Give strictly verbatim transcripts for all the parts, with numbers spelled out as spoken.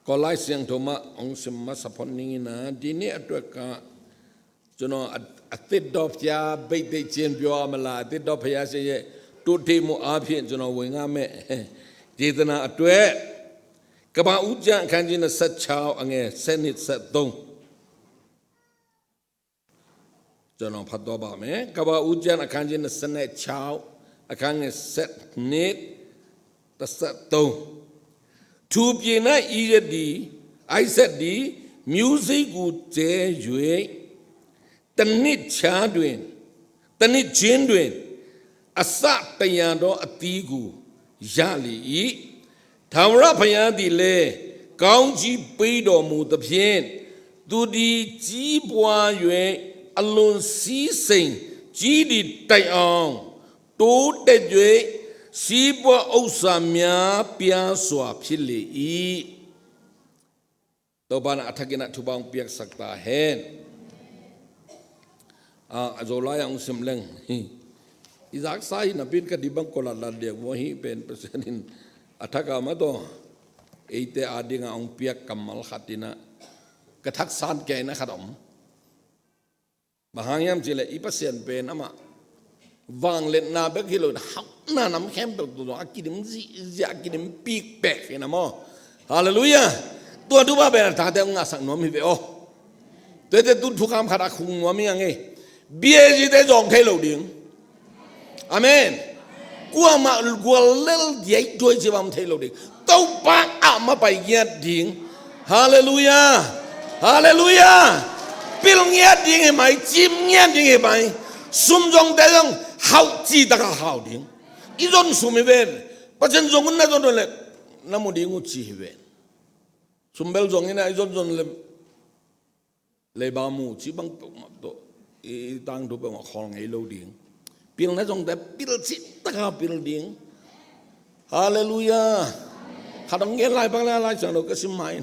Kawllai Siangtho mah hong sim masa phot ning in a, dini a tuak ka, cun a, a thit dawp cia beih teih cian pio a mala, a thit dawp phaya sia ye, tu thih mu a phian cun a wei nga meh. Citana a tuak. Kaba u ciang khan cin a sat chau a nge, sat nit sat tong. Cun a phat dawp a meh. Kaba u ciang a khan cin a sat nit chau, a khan nge sat nit, ta sat tong. Thu pina i ya di, ai sat di, music u ce yue, tanit cha duen, tanit chin duen, a sa taya do a ti gu ya li i. Thaura phaya di le, kaung ci pui do mu ta phian, tu di ci bua yue, a lun si seng, ci di tai aung, tu te yue, si bua osa mya pia sua phili i. Topa in a thak in a thupha hong piaksak ta hen. A, a Zolai a hong sim leng. I zaksa hi napi in ka di bang ko latlat diak maw hi pen Pasian in a thak a ma taw. Eite a ding a hong piak kammal khat in a ka thak san kei na khat om. Bang hang hiam cih leh i Pasian pen amah vangliatna bek hi lo in hauhna nam khempeuh tawh a kidim zihziah, a kidim pikpek hi na maw. Halleluiah. Tua thupha pen a tate hong ngahsak nuam hi ve aw. Tuate tu thukham khat a khung nuam hi a ngei. B A G te zawng thei lo ding. Amen. Kuamah gual lel diai duai ci bang thei lo ding. Topa ah ma pai ngiat ding. Halleluiah. Halleluiah. Pil ngiat ding hi mai, cim ngiat ding hi mai. Sum zong te zong hauh ci taka hau ding. I zon sum hi ven. Pasian zong un na zon un le na mu ding uh ci hi ven. Sum bel zong in a i zon zon le Leiba mu ci bang peuhmah tawh i tangthu peuhmah khawl ngei lo ding. Pilna zongte pil cih taka pil ding. Halleluiah. Khat hong gen lai bang le lai ciang lo ka sim mai.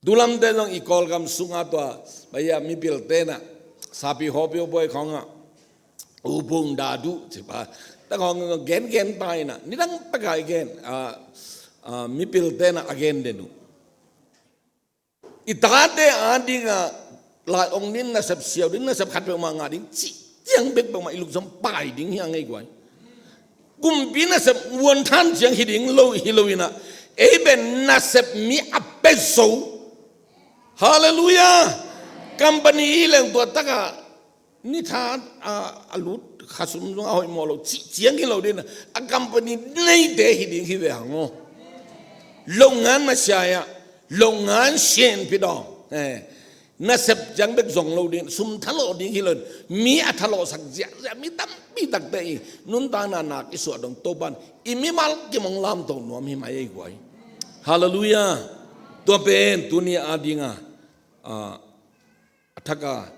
Tulamte zong i Kawlgam sunga tua bai a mipilte na sapi hawpio buai khawngah upung dadu cipa ta khawng gengen ta ina nidang taka i gen. A, a, mipilte na a gen den uh. I tate a dingah lai ong nin nasep siau ding, nasep khat peuhmah ngah ding cih ciang bek peuhmah i lukzom pai ding hi a ngei guai. Kumpi nasep vuanthan ciang hi ding lo hi lo inah ei pen nasep mi a pet so. Halleluiah. Company i leng tua takah Ni tha a, a lut khasum zong a hoih mawh lo cih ciang hi lo ding a company neite hi ding hi ve hang aw. Longan masiah, longan sian pidawng. Eh, nasep ciang bek zong lo ding, sum thalawh ding hi lo. Mi a thalawhsak ziahziah mi tampi takte i nuntakna nak i suah dong Topan i mimal kimong lamto nuam hi mai ei guai. Halleluiah. Tua pen tuni a dinga a, a thaka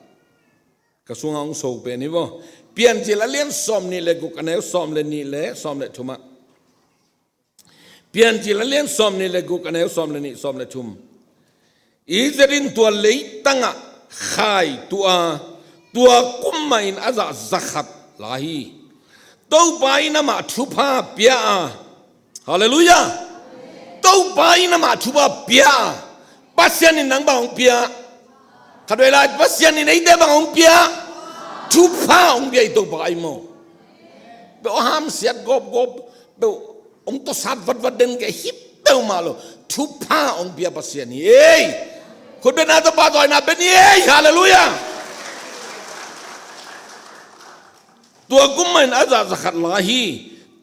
ka sunga hong so pen hi vaw. Piancil a lian sawm nih le guk a neu sawm le nih le sawm le thumah. Piancil a lian sawm nih le guk a neu sawm le nih sawm le thum. Israel in tua leitangah khai tuh a tua kum mah in a zah zakhat lai hi. Topa in amah thupha pia a. Halleluiah. Topa in amah thupha pia a. Pasian in nang bang hong pia? Khat vei lai Pasian in eite bang hong pia? Thupha hong pia i Topa ai maw. Peuh a hamsiat gawpgawp peuh hong tawsat vatvat den kei hi peuhmah lo. Thupha hong pia Pasian hi ei. Khut beng a Topa tawina ben hi ei. Halleluiah. Tua kum mah in a zah zakhat lai hi.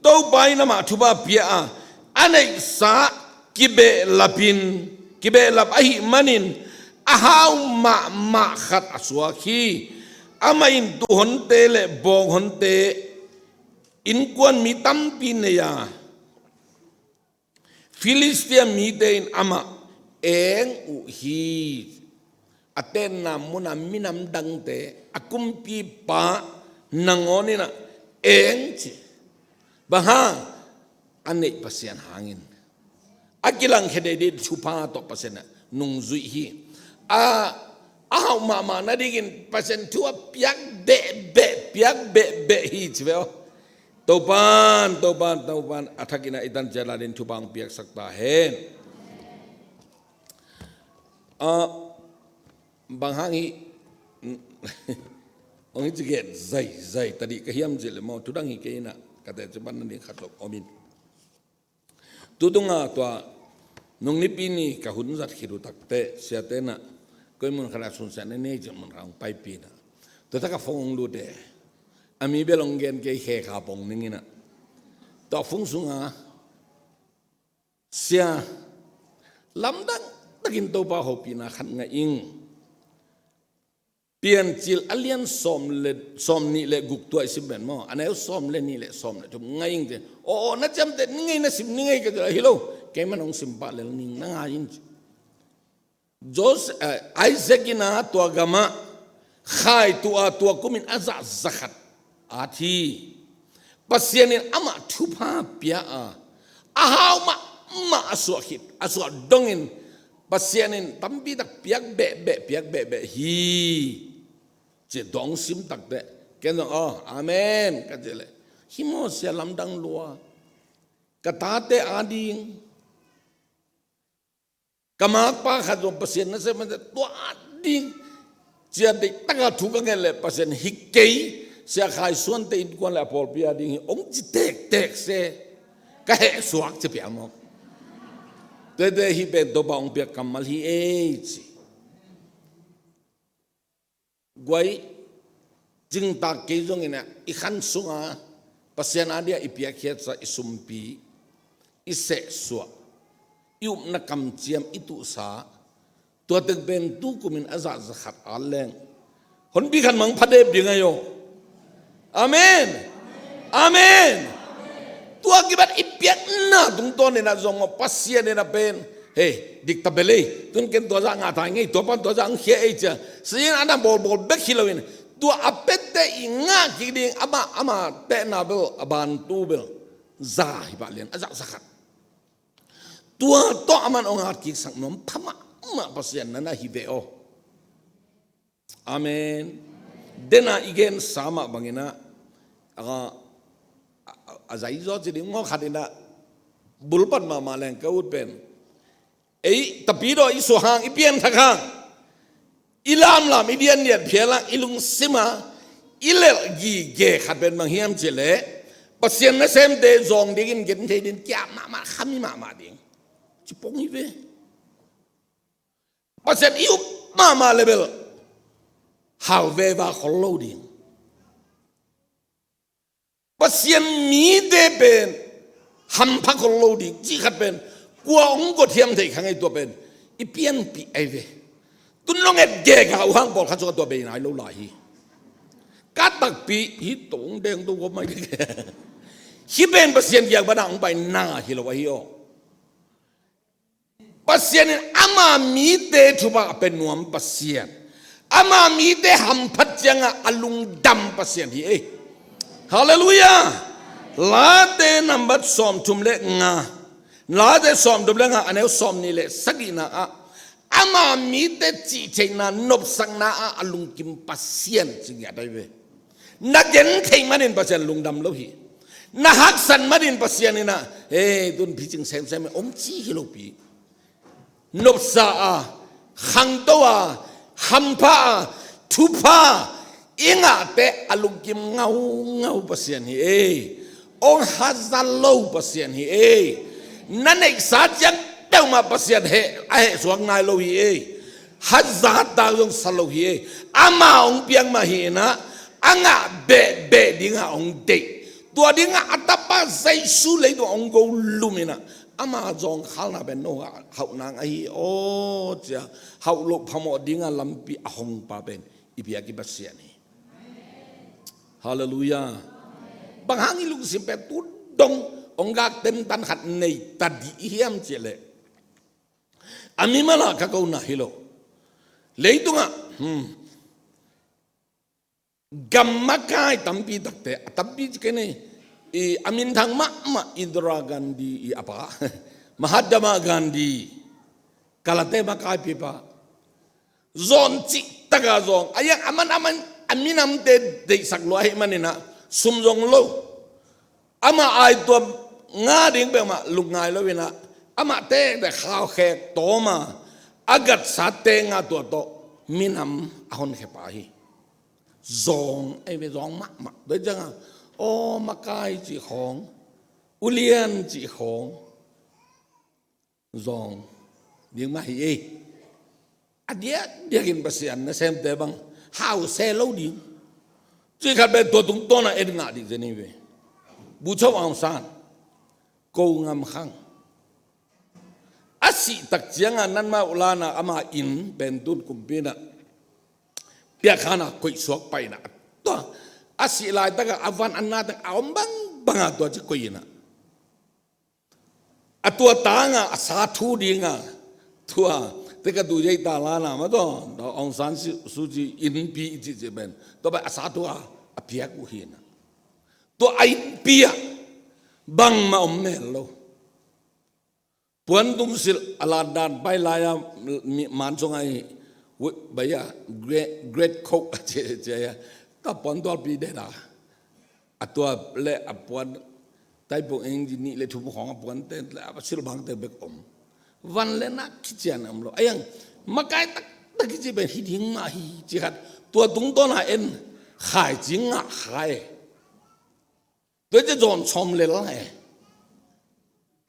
Topa in amah thupha pia a, a neihsa kibehlap in, kibehlap ahih manin a hau mahmah khat a suak hi. Amah in tuuhonte le bawnghonte innkuan mi tampi nei a, Filistia mite in amah eng uh hi. A tenna muna minam dangte a kumpipa nangawn inah eng ci. Bang hang? A neih Pasian hangin a kilangkhia dei dih thupha tawh Pasian ah nungzuih hi. A, a hauh mahmah nadingin Pasian thu a piak behbeh, piak behbeh hi ci ve aw. Topan, Topan, Topan a thakin a i tan ciat lai ding thupha hong piaksak ta hen. Ah, bang hang hi, hong hi ci gen zaizai ta dih ka hiam cih leh maw, thudang hi kei inah, ka teci pan na ding khat zong om in. Tutung a tua nung nipi ni ka hun zat khit uh takteh, siate inah koi mun khat ah sunsiatna nei cih mun khat hong paipih inah, tua tak a phone hong lut e. A mi bel hong gen kei, Khe Kha Pong ning inah. Tua phone sungah, Sia, lamdang takin Topa hopihna khat ngah ing. Piancil a lian sawm le, sawm nih le guk, tua i sim pen maw, a neu sawm le nih le sawm le thum ngah ing ci. Aw, aw, na ciamteh ni ngei, na sim ni ngei ka ci leh, hi lo, kei man hong sim pah lel ning, na ngai in ci. Joseph, eh, Isaac in a tua gamah khai tuh a, tua kumin a zah za khat at hi. Pasian in amah thupha pia a, a hau mahmah a suah khit, a suah dongin Pasian in tampi tak piak behbeh, piak behbeh hi, ci dong sim takteh, ken zong, aw, amen, ka ci leh, hi maw sia, lamdang lua. Ka tate ading, ka makpa khat zong Pasian nasem mah tua ding, cia deih taka thu ka nget leh Pasian hi kei, Sia Khai Suante innkuan le a pawlpi ading hi, hong ci tektek se, ka heh suak ci pia maw. Tuate hi pen Topa hong piak kammal hi ei ci. Guai, cingtak kei zongin ah, i khan sunga Pasian adia i piakkhiatsa, i sumpi, i sehsuah, i upna kamciam, i tuhsa, tua teng pen tu kumin a zah za khat at leng, honpi khat mang pha dep ding ahi aw. Amen. Amen. Tua kibat i piakna tungtawn in ah zong maw, Pasian in ah pen, hei, dik ta bel ei, tun ken tua zah ngah ta ing ei, tua pan tua zah hong khia ei cia, si in ah na bawlbawl bek hi loin, tua a piate i ngah kik ding, ama, ama tehna bel, a bantu bel za hi pah lian, a zah za khat. Tua tawh aman hong at kiksak nuam pha mahmah Pasian na na hi ve aw. Amen. Dena i gensa mah bangin ah, a, a, a zaizaw ci ding maw, khat in ah bulpat mahmah leng ka ut pen, ei, tapidaw i suah hang, i pianthak hang, i lamlam, i diandian phial hang, i lungsim a i lelh gige khat pen bang hiam cih leh, Pasian nasemte zawng dingin gen thei ding, kia mahmah, khami mahmah ding, ci pong hi ve. Pasian i up mahmah le bel hau veva khol lo ding. Pasian mite pen hampha khol lo ding, cih khat pen kua hong gothiam thei kha ngei, tua pen i pianpih ahi ve. Tun long et gega uh hang pawlkhat sungah tua bei nai lo lai hi. Ka takpi hi, tong deng to gom mai kei. Hih pen Pasian kiang pana hong pai na hi lo ahi aw. Pasian in ama mite thupha a pia nuam Pasian, ama mite hamphat ciangah a lungdam Pasian hi ei. Halleluiah. Late nambat sawmthum le nga, Late sawmthum le nga, a neu sawmnih le sagihna ah, ama mite cihtheihna, nopsakna ah a lungkim Pasian ci ngiat ahi ve. Na gentheih manin Pasian lungdam lo hi. Na haksat manin Pasian in ah, hei, tun picing semsem hong ci hi lopi. Nopsa a, khangto a, hampha a, thupha i ngahte a lungkim ngaungau Pasian hi ei. Hong haza lo Pasian hi ei. Na neihsa ciang peuhmah Pasian heh, a heh suak nai lo hi ei. Haza tak zong sa lo hi ei. Ama hong piak mah hi in ah, a ngah behbeh dingah hong deih. Tua dingah a tapa Jesu leitung hong go lum in ah, ama zawngkhalna pen no hauh nang ahi aw cia, hauh loh phamawh dingah lampi a hongpa pen i biak i Pasian hi. Halleluiah. Bang hang i lungsim pen tu dong hong gak tentan khat nei ta dih i hiam cih leh, a mimal ah ka kona hi lo. Leitungah, hmm, gam makai tampi takte, a tampi ci kei ni, i, a minthang mahmah Indira Gandhi, i, a pa, Mahatma Gandhi, kalate makaipipa, zawn cih taka zawng a, iang a man a man a minamte deihsak lua ahih manin ah, sum zong lo. Amah ai tuam nga ding peuhmah lungngai lo in ah, amah tektek khaukhek tawm a, A gatsa tengah tua tawh minam a honkhia pa hi. Zawng, ei ve, zawng mahmah. Tua hi ciangah, aw, makai cih khawng, ulian cih khawng zawng ding mah hi ei. A diakdiakin Pasian nasemte bang hau se lo ding. Cih khat pen tua tungtawnah en ngah ding zen hi ve. Bogyoke Aung San, ko ngam khang. A sih tak ciangah nanmah uh lanah ama inn pen tun kumpi inah piakkhanah koihsuak pah inah, tua a sih laitakah a van a na teng a om bangbangah tua ci koih inah, a tua tangah a sa thu dingah, tua teka tu yeita lana mah tua Aung San Suu Kyi innpi i cihcih pen tua pen a sa thu a, a piak uh hi inah, tua a innpi ah bangmah om mel lo. Puan tumsilh a latdan pai lai-a, mi, man sungah i, wi, bai-a, great, great coat a cia, cia, a, ka puan tualpi deda. A tua le a puan taipung eng ji nih le thum khawng a puan te le a silbang te bek om. Van le na kician om lo. A yang makai taktak kici pen hi ding mah hi, ci khat. Tua tungtawn a en khai ci ngah khai. Tua ci zawn sawm lel lai.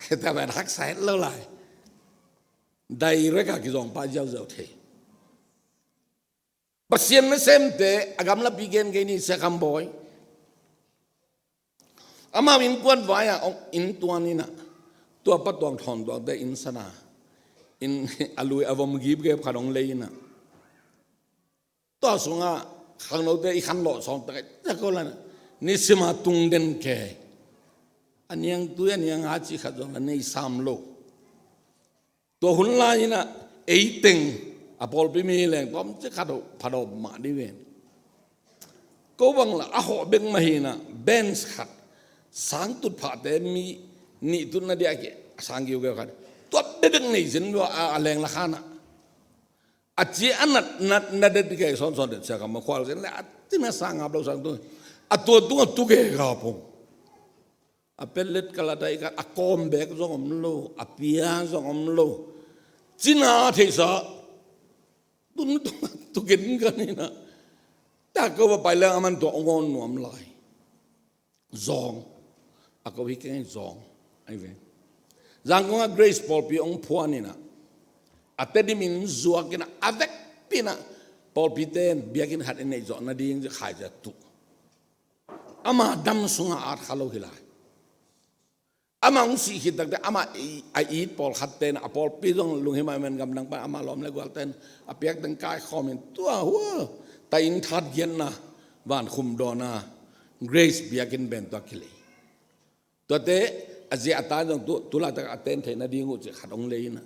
Kheta pen haksa het lo lai. Direct a kizawng pa ziauziau thei. Pasian nasemte a gamlapi gen kei ni, Sia Kham Bawi. Amau innkuan vai-ah ong inn tuan inah, tua pa tuang thawn tuangte inn sana, inn a lui a vom gipgep khat ong lei inah, tua sungah khangnote i khanlawh sawng tak a, tua ko la inah, nisima tungden ke, a niangtui a nianga cih khat zong a nei sam lo. Tua hun lai inah eiteng a pawlpi mi leng tawm ci khat uh phadawp mah dih ven. Ko bang la a hawh bek mah hi inah, bench khat, sang tutphahte mi nih tutna dih a ki, a sang giugeu khat, tua bebek nei zen a, a leng la khanah. A ci a nat, nat, nat det kei sawnsawn det, Sia Kham Bawi, khual zen le a cina sang ngap lo sang tu. A tua tungah tu ke ka pong. A pellet kalatai khat, a kawm bek zong om lo, a pia zong om lo. Cina theihsa, tun tu, tu gen kan inah. Ta ko va pai leng a man tua ong awn nuam lai. Zawng. A ko hi keng zawng. Ai ve. Zangkong a Grace pawlpi ong phuan inah, a Tedim in zuak inah, a vekpi inah pawlpite in biakinn khat in neih zawh nading ci khai ci a tuh. Ama dam sungah at kha lo hi lai. Ama hong sih khit takte ama i, a it pawlkhatte inah, a pawlpi zong lunghimai men gamdang pan ama lawm le gualte in a piak teng kaikhawm in tua hua, ta inn that giatna, van khum dawna, Grace biakinn pen tua kilei. Tuate a zia a ta zong tu, tu laitak a ten theih nading uh cih khat ong lei inah,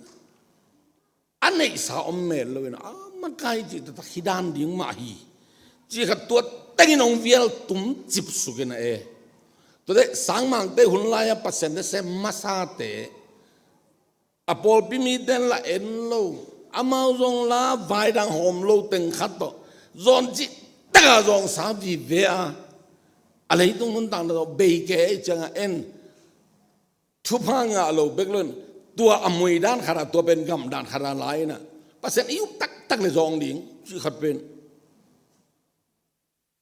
a neihsa om mel lo inah, a makai cih taktak hi dan ding mah hi, cih khat tua tengin ong vial tum cip suk inah e. Tuate sangmangte hun lai-a Pasian nasem masate, a pawlpi mite in la en lo, amau zong la vai dang hawm lo teng khat tawh zawn cih taka zawngsa vive a, a leitung nuntakna tawh bei kei ciangah en, thupha ngah lo bek lo in, tua a mui dan khat a, tua pen gamh dan khat a lai inah, Pasian i up taktak le zawng ding cih khat pen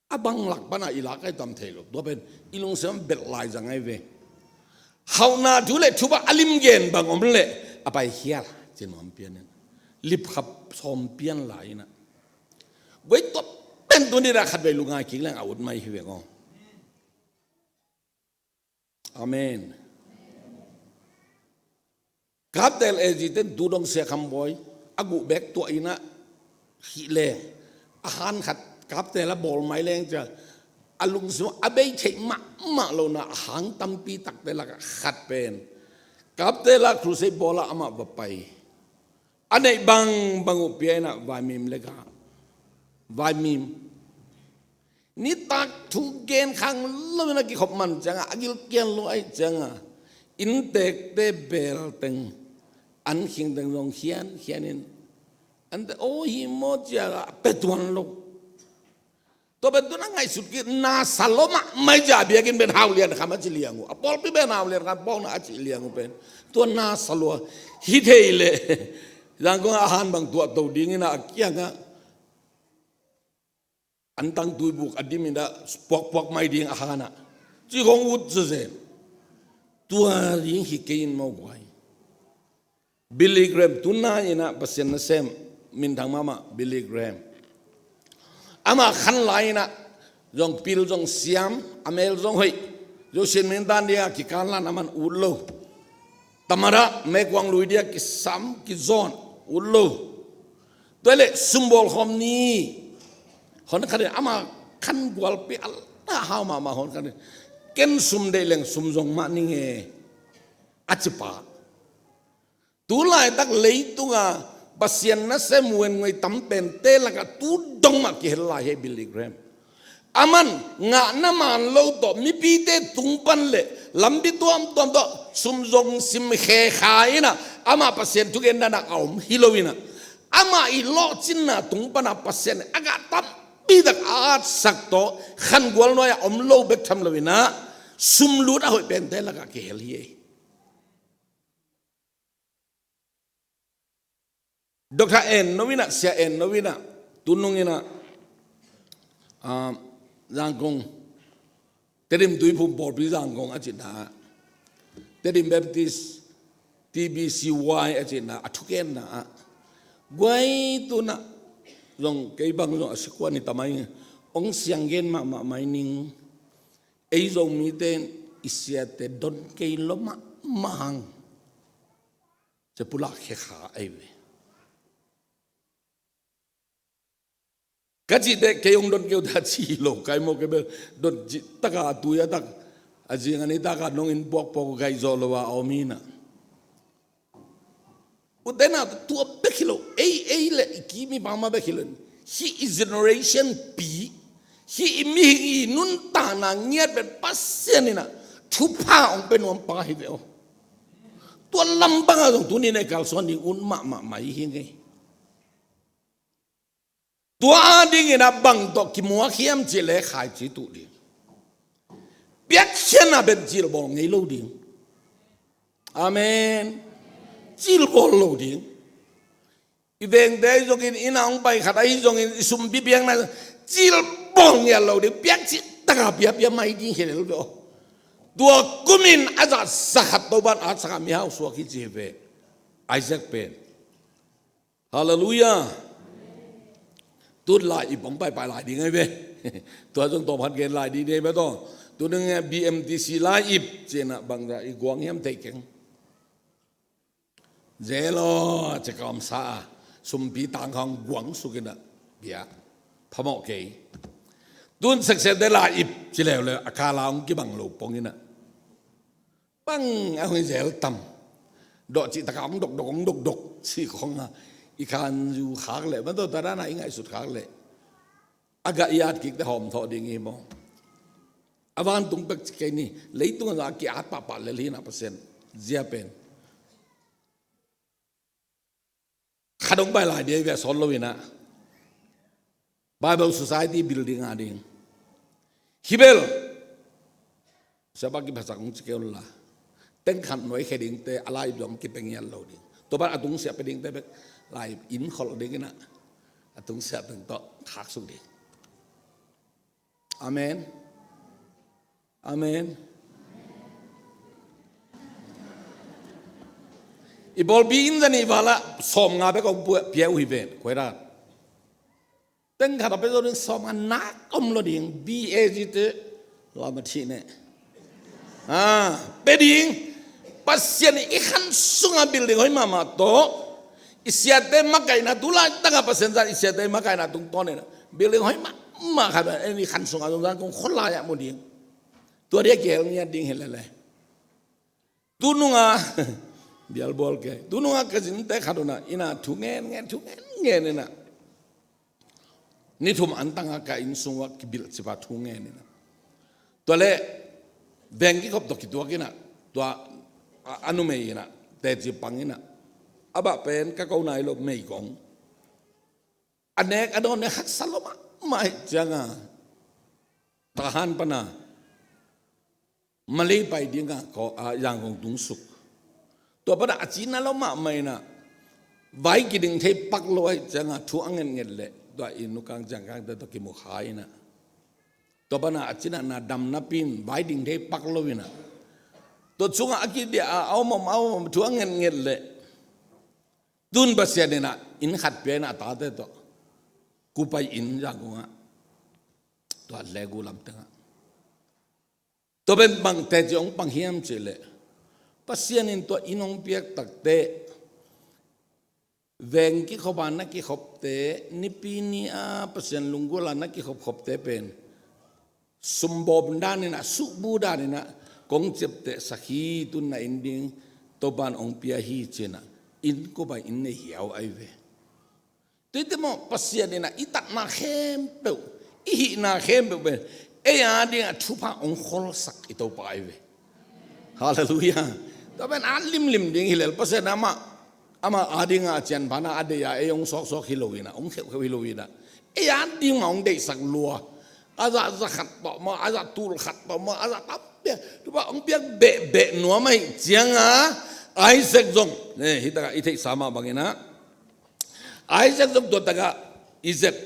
a bang lak pana i lak ai tam thei lo. Tua pen i lungsim belh lai zang ai ve. Hauhna thu le thupha a lim gen bang om leh a pai khial, ci nuam pian in, lipkhap sawm pian lai inah. Guai tua pen tuni dah khat vei lungngai kik leng a ut mai hi veng aw. Amen. Kaptel A G ten tu dong Sia Kham Bawi a guh bek tuah inah hih leng, a han khat kaptel a bawl mai leng cia, a lungsim a bei theih mahmah lo na a hang tampi takte lakah khat pen kaptel a crusade bawl a amah va pai. A neih bangbang uh pia inah vaimim le gah, vaimim. Nitak thu gen khang lo inah kikhop man ciangah, a gilkial lo ai ciangah, inntekte bel teng, an khing teng zong khian, khian in, ante aw hi maw ciangah a pe tuan lo. Tua pen tu na ngaihsut kik, na sa lua mahmah hi cia, biakinn pen hau lian kham a ci liang uh, a pawlpi pen hau lian kham pawlna a ci liang uh pen, tua na sa lua hi thei leh Zangkong a han bang tuahto dingin a kiangah antang tuibuk a dimin a puakpuak mai ding a hanah ci kong ut zezen. Tua ding hi kei in maw guai. Billy Graham, tuna inah Pasian nasem minthang mahmah Billy Graham. Ama khan lai inah zong pil zong siam, a mel zong hoih, zosian mintan dia kikan lan aman ut lo. Tamada mekuang lui dia kisam kizon ut lo. Tua le sum bawl khawm ni. Hon khatin ama khan gualpi a la hau mahmah hon khatin ken sum deih leng sum zong mah ning e a cipa. Tu laitak leitunga Pasian nasem wen ngoi tam pente lakah tu dong mah kihel lai hi Billy Graham. Aman ngahna man lo tawh mipite tung pan le lampi tuamtuam tawh sum zong sim khekha inah amah Pasian thugen danak a om hi lo inah amah i lawhcinna tung panah Pasian a gah tampi tak a atsak tawh khan gual nuai-ah om lo bek tham lo inah sum lut a hoih pente lakah kihel hi ei. Doctor En No inah, Sia En No inah, tunung inah, ah, Zangkong, Tedim Tuiphum Pawlpi Zangkong a cihna, Tedim Baptist, T B C Y a cihna, a thukenna ah, guai tunah zong kei bang zong a sikuan hi tamai, ong siang gen mahmah mai ning, ei Zomite in i siate don kei lo mahmah hang. Cia pulak khekha ei ve. Ka cihte kei hong don keu ta ci lo kai maw kei bel don cih taka a tui a tak a zing a ni taka nong in puakpuak gaih zawh lo a om hi na. Ute na tua bek hi lo ei ei le i kim i pama bek hi lo. Hih i generation pi hih i mihing i nuntakna ngiat pen Pasian in a thupha hong pe nuam pa hi ve aw. Tua lampang a zong tuni nei kalsuan ding un mahmah mai hi ngei. Tua a dingin a bang tawh kimuak hiam cih leh khaici tuh ding. Piakkhiatna pen cilbawl ngei lo ding. Amen. Cilbawl lo ding. I vengte ahi zongin, inn a hong pai khat ahi zongin, i sumpi piakna cilbawl ngiat lo ding. Piakci taka piapia mai ding hi lel ve aw. Tua kumin a zahsa khat Topan a atsakah mihau suak hi ci hi ve. Isaac pen. Halleluiah. Tun lai-ip hong paipai lai ding ahi ve. Tua zong tawphat gen lai ding ahi ve tawh. Tun ding B M T C lai-ip cih na bangzah i guang hiam thei keng. Zelo ci kawmsa a sumpi tangkhawng guang suk in a bia phamawh kei. Tun seksente lai-ip ci leuleu a kala hong kibang lo pong in a bang a hong zel tam. Dawh cih taka hong dokdok hong dokdok cih khong a i khanzu khak leh man tawh tadana i ngaihsut khak leh a gah i at kikte hawm thawh ding hi maw? A vantung pek ci kei ni. Leitung a zah ki-at pahpah lel hi na Pasian zia pen. Khat hong pai lai dia i ve a sawt lo in a Bible Society building a ding hi bel. Siapa kiphasak hong ci kei unla. Teng khat nuai khe dingte a lai-ip zong kipia ngiat lo ding. Tua pan a tungsiah pia dingte bek lai-ip in kholh ding in a a tungsiah teng tawh khak suk ding. Amen. Amen. I pawlpi inn zani vala sawm nga bek hong pia uh hi ven kuai rat. Teng khat a pia zo ding sawm nga nak om lo ding B A G te lama thih ne. Ah, pia ding. Pasian i khan sunga building hoi mahmah tawh i siate makaihna tu lai tanga Pasian zan i siate makaihna tungtawn ina building hoi mahmah khat a en i khan sunga zong zan kong khol lai ah mu ding. Tua dia kiel ngiat ding hi lele. Tununga bialbual ke tununga ka zinte khat una ina thu ngen ngen thu ngen ngen ina. Ni thum antanga ka inn sungah kibilh cipa thu ngen ina. Tua le veng kikhop tawh kituak ina tua a numei ina teci pang ina a bah pen ka ko nai lo meigong. A nek a dawn nek haksa lo mahmah hi cianga tahan pana Malay pai dinga ko a Yangon tungsuk. Tua pana a cina lo mahmah ina vai kiding thei pak lo ahih ciangah thu a ngetnget leh tua i nukang ciangkangte tawh kimu kha inah, tua banah a cinah na dam napi-in vai ding thei pak lo inah, tua sungah a kidiah a om om a om om thu a ngetnget leh tun Pasian inah inn khat pia inah a tate tawh kupai inn zangkungah tua legu lamtengah. Tua pen bangte ci hong pang hiam cih leh, Pasian in tua inn hong piak takte, veng kikhop a na kikhopte, nipi ni a Pasian lunggulh a na kikhopkhopte pen sumbawm dan inah, suhbu dan inah kong ciaptehsak hi. Tun na inn ding Topan hong pia hi ci inah inn kupai inn nei hiau ahi ve. Tua hi teh maw, Pasian inah i tatna khempeuh, i hihna khempeuh pen ei a dingah thupha hong kholsak i Topa ahi ve. Halleluiah. Tua pen a limlim ding hi lel, Pasian amah, amah a dingah a cianphana a deih a ei hong sawksawk hi lo inah, hong kheuhkheuh hi lo inah, ei a ding mah hong deihsak lua. A zah za khat tawh maw, a zah tul khat tawh maw, a zah tampiak thupha hong piak behbeh nuam ahih ciangah Isaac zong, eh, hi takah i theihsa mah bang inah Isaac zong tua takah Egypt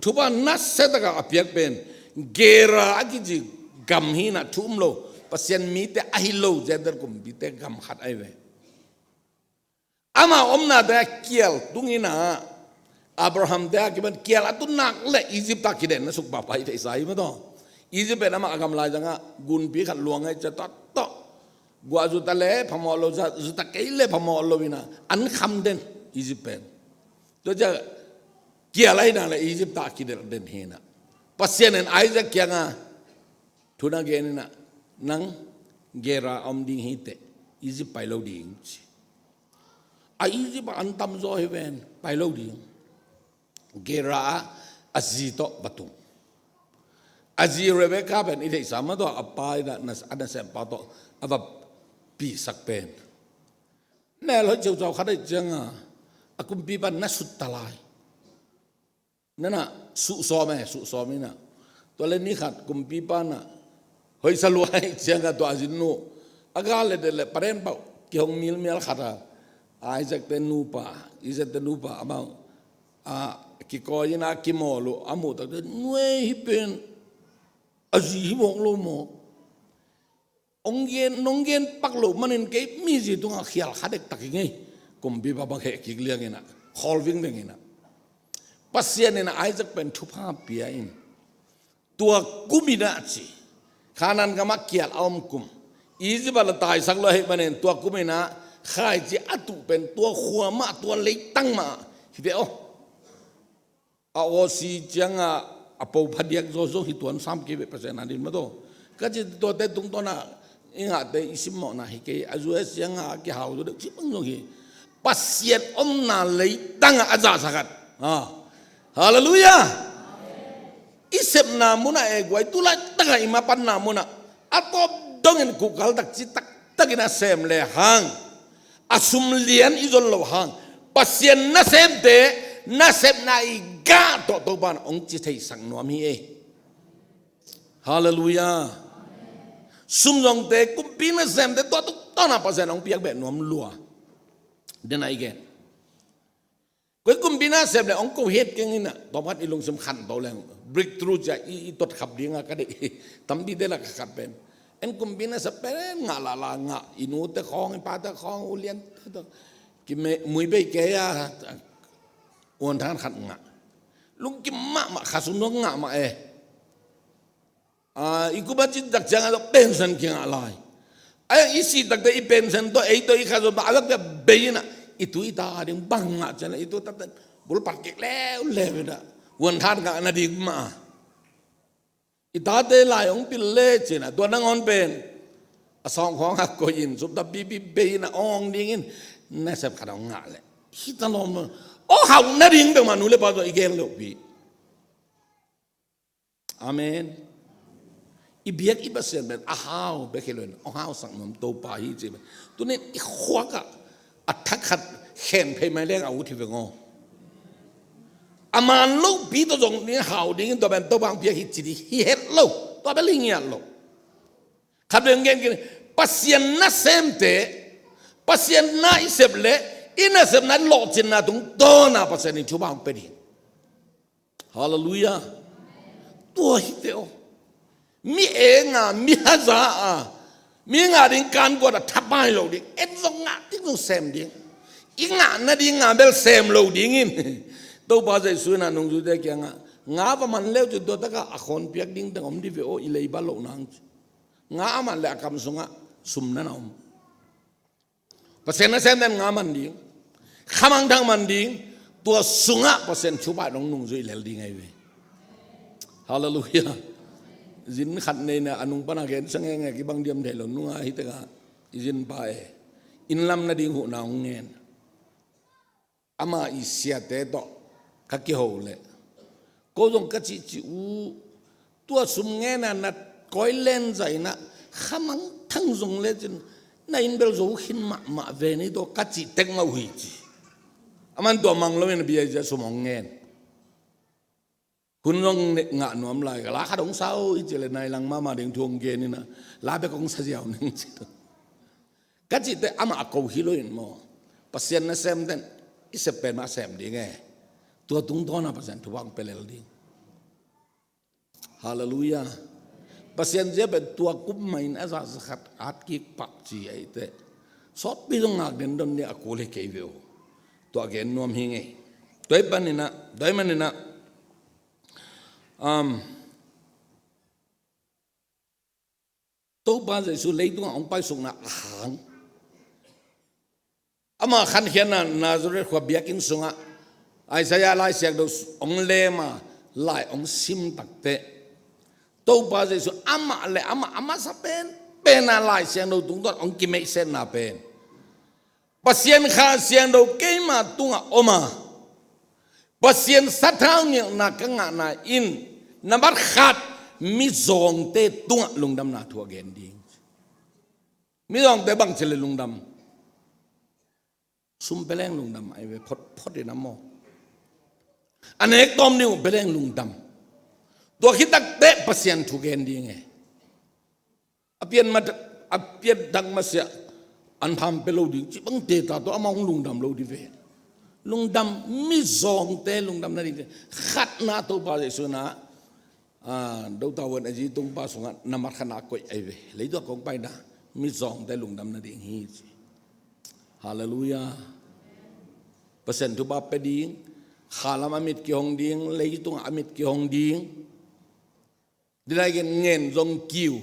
thupha nasia takah a piak pen Gerar a kici gam hi inah, thu um lo, Pasian mite ahi lo, Gentile kumpite gam khat ahi ve. Ama omna tengah kial tung inah, Abraham tengah kipan kial a tun nak leh Egypt ah kidenna suk pahpah i theihsa hi maw taw. Egypt pen amah a gam laizangah gunpi khat luang ahih ciang tua tawh guah zuta le phamawh lo, za-, zuta kei le phamawh lo inah an kham den Egypt pen. Tua ciang kial ahi nak leh Egypt ah kidelh den hi inah, Pasian in Isaac kiangah thu na gen inah, nang Gerar a om ding hi teh, Egypt pai lo ding ci. A Egypt ah an tamzaw hi ven, pai lo ding. Gerar ah a zi tawh va tung. A zi Rebekah pen i theihsa mah tawh, a pa inah, a nasem pa tawh a va pisak pen. Mel hoih ceucau khat ahih ciangah a kumpipa na sut ta lai. Nanah suhsawm e, suhsawm inah, tua le ni khat kumpipa nah hoihsa lua ahih ciangah tua a zinnu a gal le det le parenpauh kihong milmial khat a, Isaac te nupa, Isaac te nupa amau a kikawi inah kimawl uh a muh takte, nuai, hih pen a zi hi mawk lo maw? Hong gen, nong gen pak loh manin kei mi zi tungah khial kha dektak ing ei. Kumpipa bang heh kik liang inah, khawl vingveng inah, Pasian inah Isaac pen thupha pia in, tua kum inah ci, Kanaan gamah kial a om kum, Egypt ah la taisak lo ahih manin tua kum inah khaici a tuh pen tua khua mah, tua leitang mah hi ve aw. A Aussie ciangah a po phadiak zawzaw hi tuan sam kei beh Pasian a din mah tawh. Ka ci tuate tungtawnah i ngahte i simmawhna hi kei, a U S ciangah a kihau zaw deuh ci bang zong hi. Pasian omna leitangah a zahsa khat. Ah. Halleluiah. I sepna munah e guai, tu laitakah i mapanna munah a tawp dongin kuhkal takci taktakin a sem le hang, a sum lian i zon loh hang, Pasian nasemte nasepna i gah tawh Topan hong ci theisak nuam hi ei. Halleluiah. Sum zongte kumpi nasemte tua tuktawnah Pasian hong piak beh nuam lua. Den a i gen. Koi kumpi nasem le hong ko het keng inah, tawmkhat i lungsim khanto leng, breakthrough cia i, i tuat khap dinga ka deih. Tampite lak khat pen, en kumpi nasem pen ngah lala ngah, i nute khawng, i pate khawng, uliante tawh kimui bei kei a, uan than khat ngah. Lungkim mahmah, kha sum zong ngah mah e. Ah, i kupa cin tak ciangah zong pension kingah lai. Ai, i sih takte i pension tawh, ei tawh i kha zong tawh a lak pia bei inah, i tu i ta ding bang ngah cianah, i tu takte bulpat kik leuleu inah, uan than ngah nading mah. I tate lai hong pil le cinah, tua nangawn pen a sawngkhawng a koih in, sum tampipi bei inah awng dingin nasep khat hong ngah leh, hi ta lawm lo. Aw hauh nading peuhmah nu le pa tawh i gel lopi. Amen. I biak i Pasian pen a hau bek hi loin, hong hausak nuam Topa hi ci pen. Tunin i khuakah a thak khat khen phei mai leng a ut hi veng aw. A man lopi tawh zong ni hau dingin tua pen Topa hong piak hi ci ding hi het lo. Tua bel hi ngiat lo. Khat vei hong gen kik ni, Pasian nasemte, Pasian na i sep leh I nasepna lawhcinna tungtawna Pasian in thupha hong pia ding. Halleluiah. Tua hi teh aw. Mi enga, mi haza a, mi ngah ding kankuat a thapai lo ding. En zong ngah ding zong sem ding. I ngah nading a bel sem lo dingin Topa Jesu in a nungzuite kiangah, nga va man leu cin tua takah a khawnpiak ding teng om dih ve aw, i leiba loh nang ci. Nga a man le a kam sungah sum na na om. Pasian nasem ten nga man ding, khamangthang man ding, tua sungah Pasian thupha dong nungzui lel ding ahi ve. Halleluiah. Zin khat nei na a nung pana gen sa ngenge kibang diam thei lo nunga hi teka i zin pa e. Inn lam nading huhna hong ngen. Ama i siate tawh ka kiho leh ko zong ka cihcih uh, tua sum ngena na koi len zaina khamangthang zong lecin na inn bel zo khin mahmah ve ni tawh ka cih tek mah uh hi ci. Aman tua mang loin a bia i zia sum hong ngen. Hun zong ngah nuam lai ka la khat hong sau i ci le nai lang mahmah ding thu hong gen ina la bek hong sa ziau ning ci. Ka cihte amah a ko hi lo in maw? Pasian nasem ten i sep pen mah sem ding e. Tua tungtawna Pasian thupha hong pia lel ding. Halleluiah. Pasian zia pen tua kum mah in a za zakhat at kik pak ci a i teh sawtpi zong ngak den don ding a kul hi kei ve uh. Tua gen nuam hi ngei. Tua i paninah, tua i maninah, um, Topa Jesu leitungah hong paisukna a hang ama khankhiatna Nazareth khua biakinn sungah Isaiah laisiangtho hong lema lai hong sim takteh Topa Jesu amah le amah a masa pen pena laisiangtho tungtawn hong kimeihsetna pen Pasian Kha Siangtho keima tungah om a, Pasian sathau nilhna ka ngahna in nambat khat mizawngte tungah lungdamna thu a gen ding. Mizawngte bangci le lungdam? Sum peleng lungdam ai ve phot phot in a maw? A nek tawm ding uh peleng lungdam. Tua khit takteh Pasian thu gen ding e. A pian ma a pian dang masiah an pham pe lo ding ci bang te ta tawh amah hong lungdam lo ding ve. Lungdam mizawngte lungdam nading khatna Topa Jesu na a dota wan a zi tungpa sungah nambat khatna a koih ai ve. Leitung a kong paina mizawngte lungdam nading hi ci. Halleluiah. Pasian thupha pe ding. Khalam a mit kihong ding, leitungah a mit kihong ding. Dinai gen ngen zong kiu.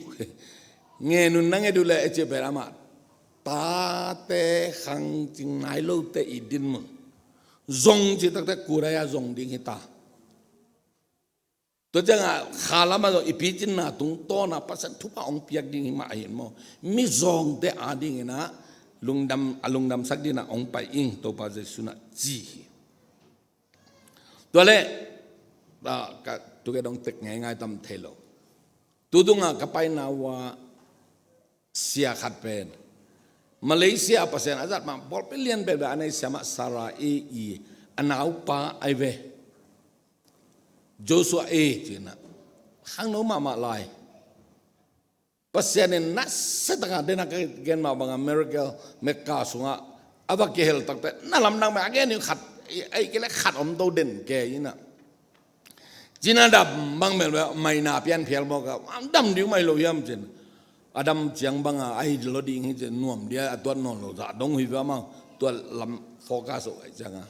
Ngen un na nget uh le e cia pen amah tate khang cing nai lote i din mun zong ci takte kudai a zong ding hi ta. Tua ciangah khalam a zong i picinna tungtawn a Pasian thupha hong piak ding hi mah ahi maw? Mizawngte a dingin ah lungdam a lungdamsak dinah hong pai ing Topa Jesu na ci hi. Tua leh ka tuke dong tek ngeingai tam thei lo. Tudungah ka paina uh ah sia khat pen Malaysia Pasian a zat mah bawlpi lian bekbek a nei sia mah Sarah e i a naupa ai ve. Joshua e cinah khangno mahmah lai. Pasian in nasia taka dena ka gen mah banga miracle Mekka sungah a va kihel takte na lamdang mah a gen in khat ai kile khat om to den ke inah. Cina dam bang mel maina pian phial mawk a dam ding mai lo hiam cin. A dam ciang banga a hi lo ding hi cin nuam dia a tuat nawn lo zah dong hi via mang tuat lam focus oh ai cianga.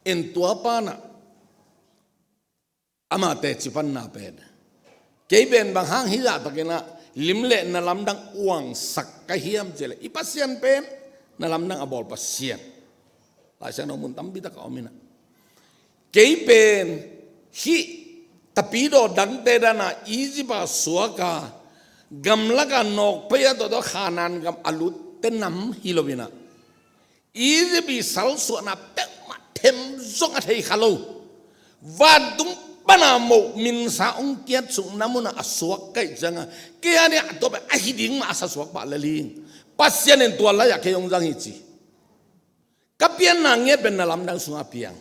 In tua panah ama teci panna pen kei pen bang hang hizah takinah lim le na lamdang uangsak ka hiam cih le i Pasian pen na lamdang a bawl Pasian. Laisiangtho mun tampi tak a om inah kei pen hih tapidaw dangte dana Egypt a suaka gamlaka nawkpei a tawhtawh Khanan gam a lutte nam hi lo inah Egypt i salsuahna peuhmah them zong a thei kha lo. Vantung pana moh minsa hong kiatsuk na munah a suak kaih cianga kei a nih a tuape a hi ding mah a sa suak pah lel hing. Pasian in tua lai-ah kei hong zang hi ci. Ka pianna ngiat pen na lamdang sungah piang.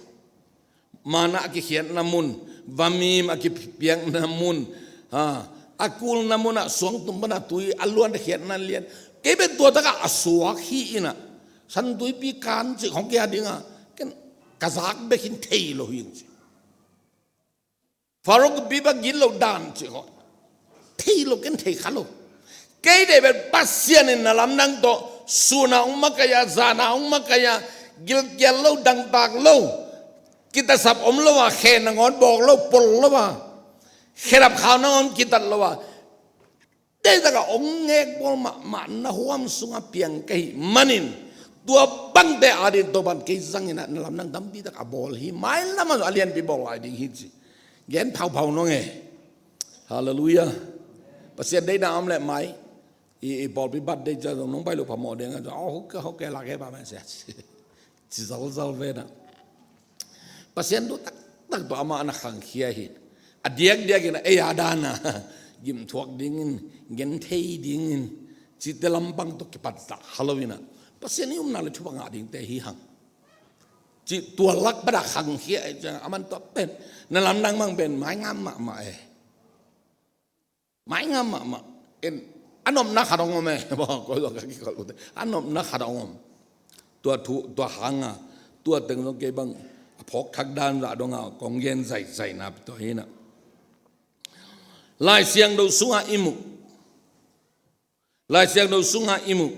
Mana a kikhiatna mun, vamim a kipiakna mun, ha, a kulna munah suangtum pana tui a luan a khiatna lian. Kei pen tua takah a suak hi inah San Tuipi kan cih khong kia ding a, ken ka zak bek in thei lo hi ing ci. Pharaoh biba gilo dan cih khong thei lo, ken thei kha lo. Kei deih bel Pasian in na lamdang tawh sun a hong makaih a, zan a hong makaih a, gilkial lo, dangtak lo, kitasap om lo a, khe nangawn bawk lo, pol lo a, khedap khau nangawn kitat lo a, deihtak a hong ngekbawl mahmah na huam sungah piang ka hih manin, tua bangte ading Topan kei zangin ah na lamdang tampi tak a bawl hi. Mailam ah a lianpi bawl lai ding hi ci. Gen phauphau nong e. Halleluiah. Pasian deihna om leh mai i, i pawlpi bat deih ciang zong nong pai lo phamawh ding a, zong, oh, hoke hoke lak he pa mai sia ci zalzal ve na. Pasian duh taktak tawh amah na khangkhia hi. A diakdiakin a ei a dan a gimthuak dingin, genthei dingin, cihte lampang tawh kipatzah kha lo in ah, Pasian i upna le thupha ngah dingte hi hang. Cih tua lak pan a khangkhia ei ciang, aman tua pen na lamdang mang pen mai ngam mahmah e. Mai ngam mahmah. En, a nopna khat hong om e. Bang ko zong ka kikolh ute, a nopna khat hong om. Tua thu, tua hanga, tua teng zong kei bang a phawk thak dan zah donga kong gen zaizai na pi tua hi na. Lai Siangtho sunga i muh, Lai Siangtho sunga i muh,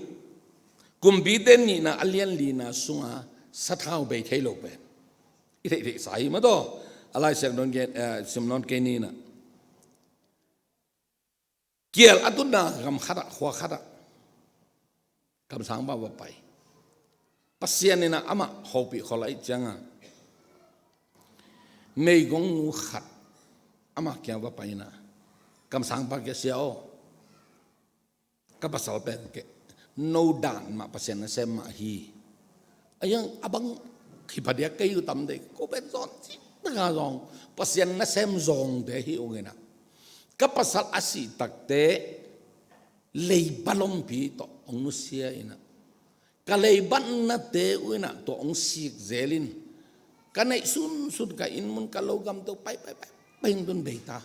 kumpite nihna a lian lina sunga sathau bei thei lo pen i theihtheihsa hi mah tawh. A Lai Siangtho gen, eh, sim nawn kei ni na. Kial a tutna gam khatah, khua khatah kamsangpa va pai. Pasian in ah amah hopih khol ahih cianga meigongnu khat amah kiang va pai in ah, kamsangpa kiang, sia aw, ka pasal pen kei no dan mah Pasian nasem mah hi. A iang a bang hi phadiak kei uh tam dei, ko pen zawn cih taka zong Pasian nasem zawngte hi ung in ah, ka pasal a sih takte leiba lompi tawh hong nusia in ah, ka leibatnate uh in ah tua hong sik zelin, ka neih sunsun ka inn mun ka lo gamte uh pai pai pai pai hong tun bei ta.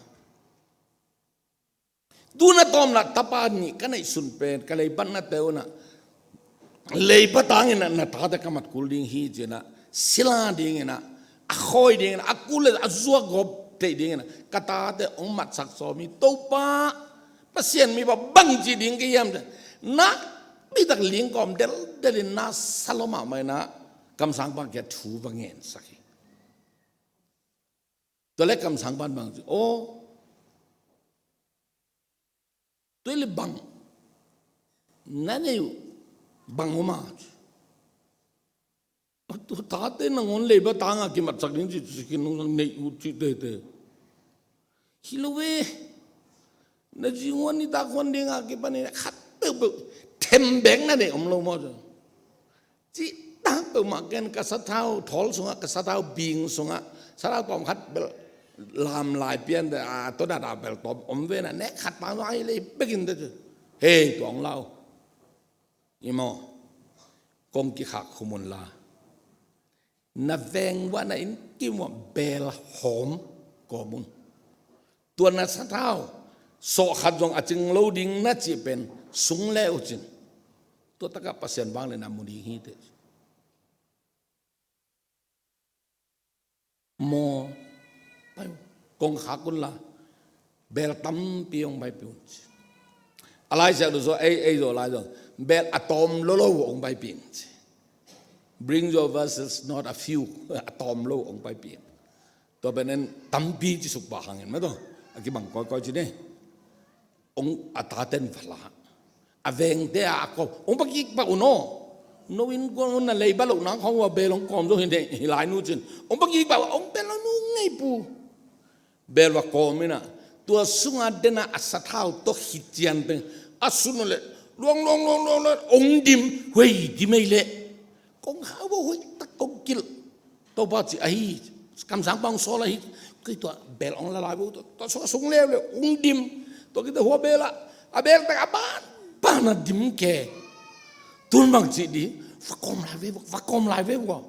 Tun a tawmna tapa nih ka neih sun pen ka leibatnate uh in ah leiba tangin ah na tate ka mat kul ding hi ci in ah, sila dingin ah, a khawi dingin ah, a kul le a zuak gawp theih dingin ah ka tate hong matsak sawm hi. Topa Pasian mipa bangci ding ka hiam ci, nakpi tak lingkawm deldelin na sa lua mahmah in ah kamsangpa kiang thu va ngensak hi. Tua leh kamsangpa in bang ci, aw, tua leh bang na nei uh bang om a ci. Tua tate nangawn leiba tanga kimatsak ding ci, ci, ci, ci, nei uh ci teitei. Hi lo ve. Na zinghuan nitak huan dinga kipanin khat peuhpeuh thembekna nei om lo maw ci. Cih tak peuhmah ken ka sathau thawl sungah, ka sathau bing sungah sathau tawm khat bel lam lai pian te a, tua dada bel tawm om ve na, nek khat pang zong ahi lei bekin te ci. Hei, tua hong lau. I maw, kong kikhak khum un la, na veng uah, na inn kim uah beel hawm kawm un. Tua na sathau sawh khat zong a cing lo ding na cih pen sung le uh cin, tua takah Pasian vangliatna mu ding hi teh. Maw, pai un, kong khak un la, beel tampi hong paipih un ci. A Lai Siangtho sung ei, ei zaw lai zaw, beel a tawm lolo hong paipih un ci. Bring your vessels, not a few. A tawm lo hong paipih un. Tua pen en tampi ci suk pah hangin mah tawh a kibang kawikawi ci ni. Hong a taten va la, a vengte a kawm, hong pakik pah un aw. No inn kuang un na leiba lohna khawng uh a beel hong kawm zo hi nei hi lai nu cin, hong pakik pah un, hong beel lo nu ngei pu. Beel va kawm in ah, tua sunga den a, a sathau tawh khit cian teng a sun uh leh luang luang luang luang luang hong dim, huei dim ei leh kong khak uh, huei tak kong kilh. Topa ci ahi, kamsangpa hong sawl ahi. Kei tua beel hong la lai uh, tua, tua sung, sung leuleu hong dim. Tua khit teh hua beel ah, a beel tak a banban a dim kei. Tun bang ci ding, va kawm lai ve, va kawm lai ve uh.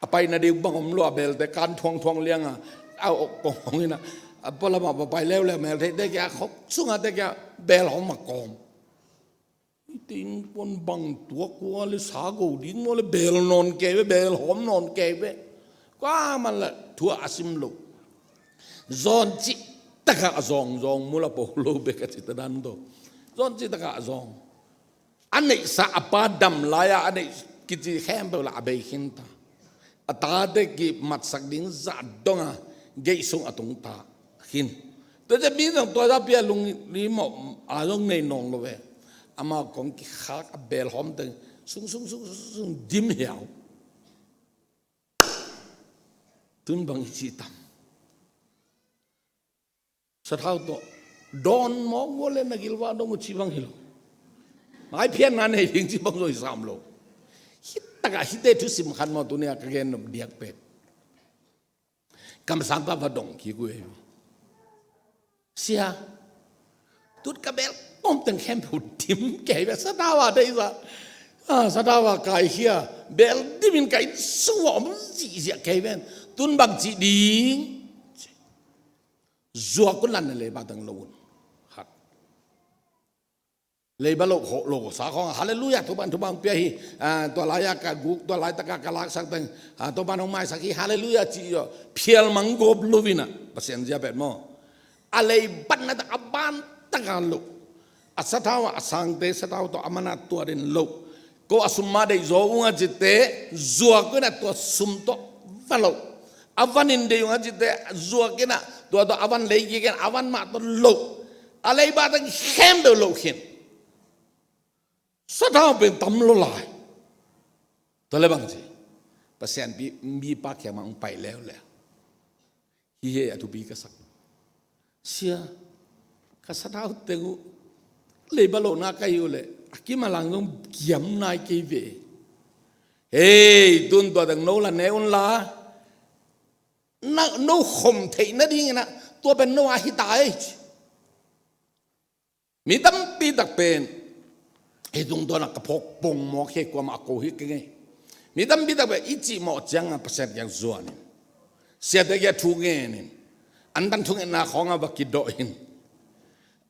A paina ding bang om lo a, beelte kan thuangthuang liang a, a ok kong hong in ah, a pualam ah va pai leuleu, mel theite kia, khok sunga te kia beel hong mah kawm. Tin pon bang tuak kua le sa go ding maw le bel nawn kei ve, bel hawm nawn kei ve. Kua man la thu a sim lo. Zawn cih takah zawng zawng mul a po lo bek a ci ta dan to. Zawn cih takah zawng. A neihsa a pa dam lai-a a neih kici khempeuh la a bei khin ta. A tate kimatsak ding zah donga gate sung a tung ta khin. Tua ciang mi zong tua zah pia lunglim mawh a zong nei nawn lo ve. Amah kong kikhak a bel hawm teng sung sung sung sung sung dim hiau. Tun bang i ci tam. Sathau tawh dawn mawk vua le na gilvah dong uh ci bang hi lo. Maiphiatna nei ding ci bang zong hi sam lo. Hi takah hite thusim khat maw tuni a ka gen nop diak pen. Kamsang pa va dong kik uh ei. Sia, tut ka bel om teng khempeuh dim kei ve, sathau a deih zah. Ah, sathau a kaikhia bel dimin ka inn sung uh a om zihziah kei ven. Tun bang cih ding. Zuak un la, na leiba teng lo un. Khat. Leiba lo khawh lo sa khawng, halleluiah, thuban thuban pia hi. Ah, tua lai-a ka guk, tua laitaka ka laksak teng, ah, thuban hong maisak hi, halleluiah, ci uh. Phial mang gawp lo in ah, Pasian zia pet maw. A leibatna tak a ban taka lo. A sathau a, a sangte sathau tawh a man a tua den lo. Ko a sum mah deih zaw ung a cite, zuak un a tua sum tawh va lo. A van in deih ung a cite, zuak in a tua tawh a van lei kik in a van mah tawh lo. A leiba teng khempeuh lo khin. Sathau pen tam lo lai. Tua le bang ci. Pasian pi, mipa kiang mah hong pai leuleu. Hi hi a thupi ka sak. Sia, ka sathau teng uh leiba lohna ka hi uh leh a kim a lang zong kiam nai kei ve. Hei, tun tua teng no la ne un la. Na, no khom theih nadingin ah tua pen no a hi ta ei. Mi tampi tak pen hih tungtawn ah ka phawk pongmawk hi, kuamah a ko hi kei ngei. Mi tampi tak pen i cihmawh ciangin Pasian kiang zuan in, siate kiang thu ngen in, antan thungetna khawngah va kidawh in,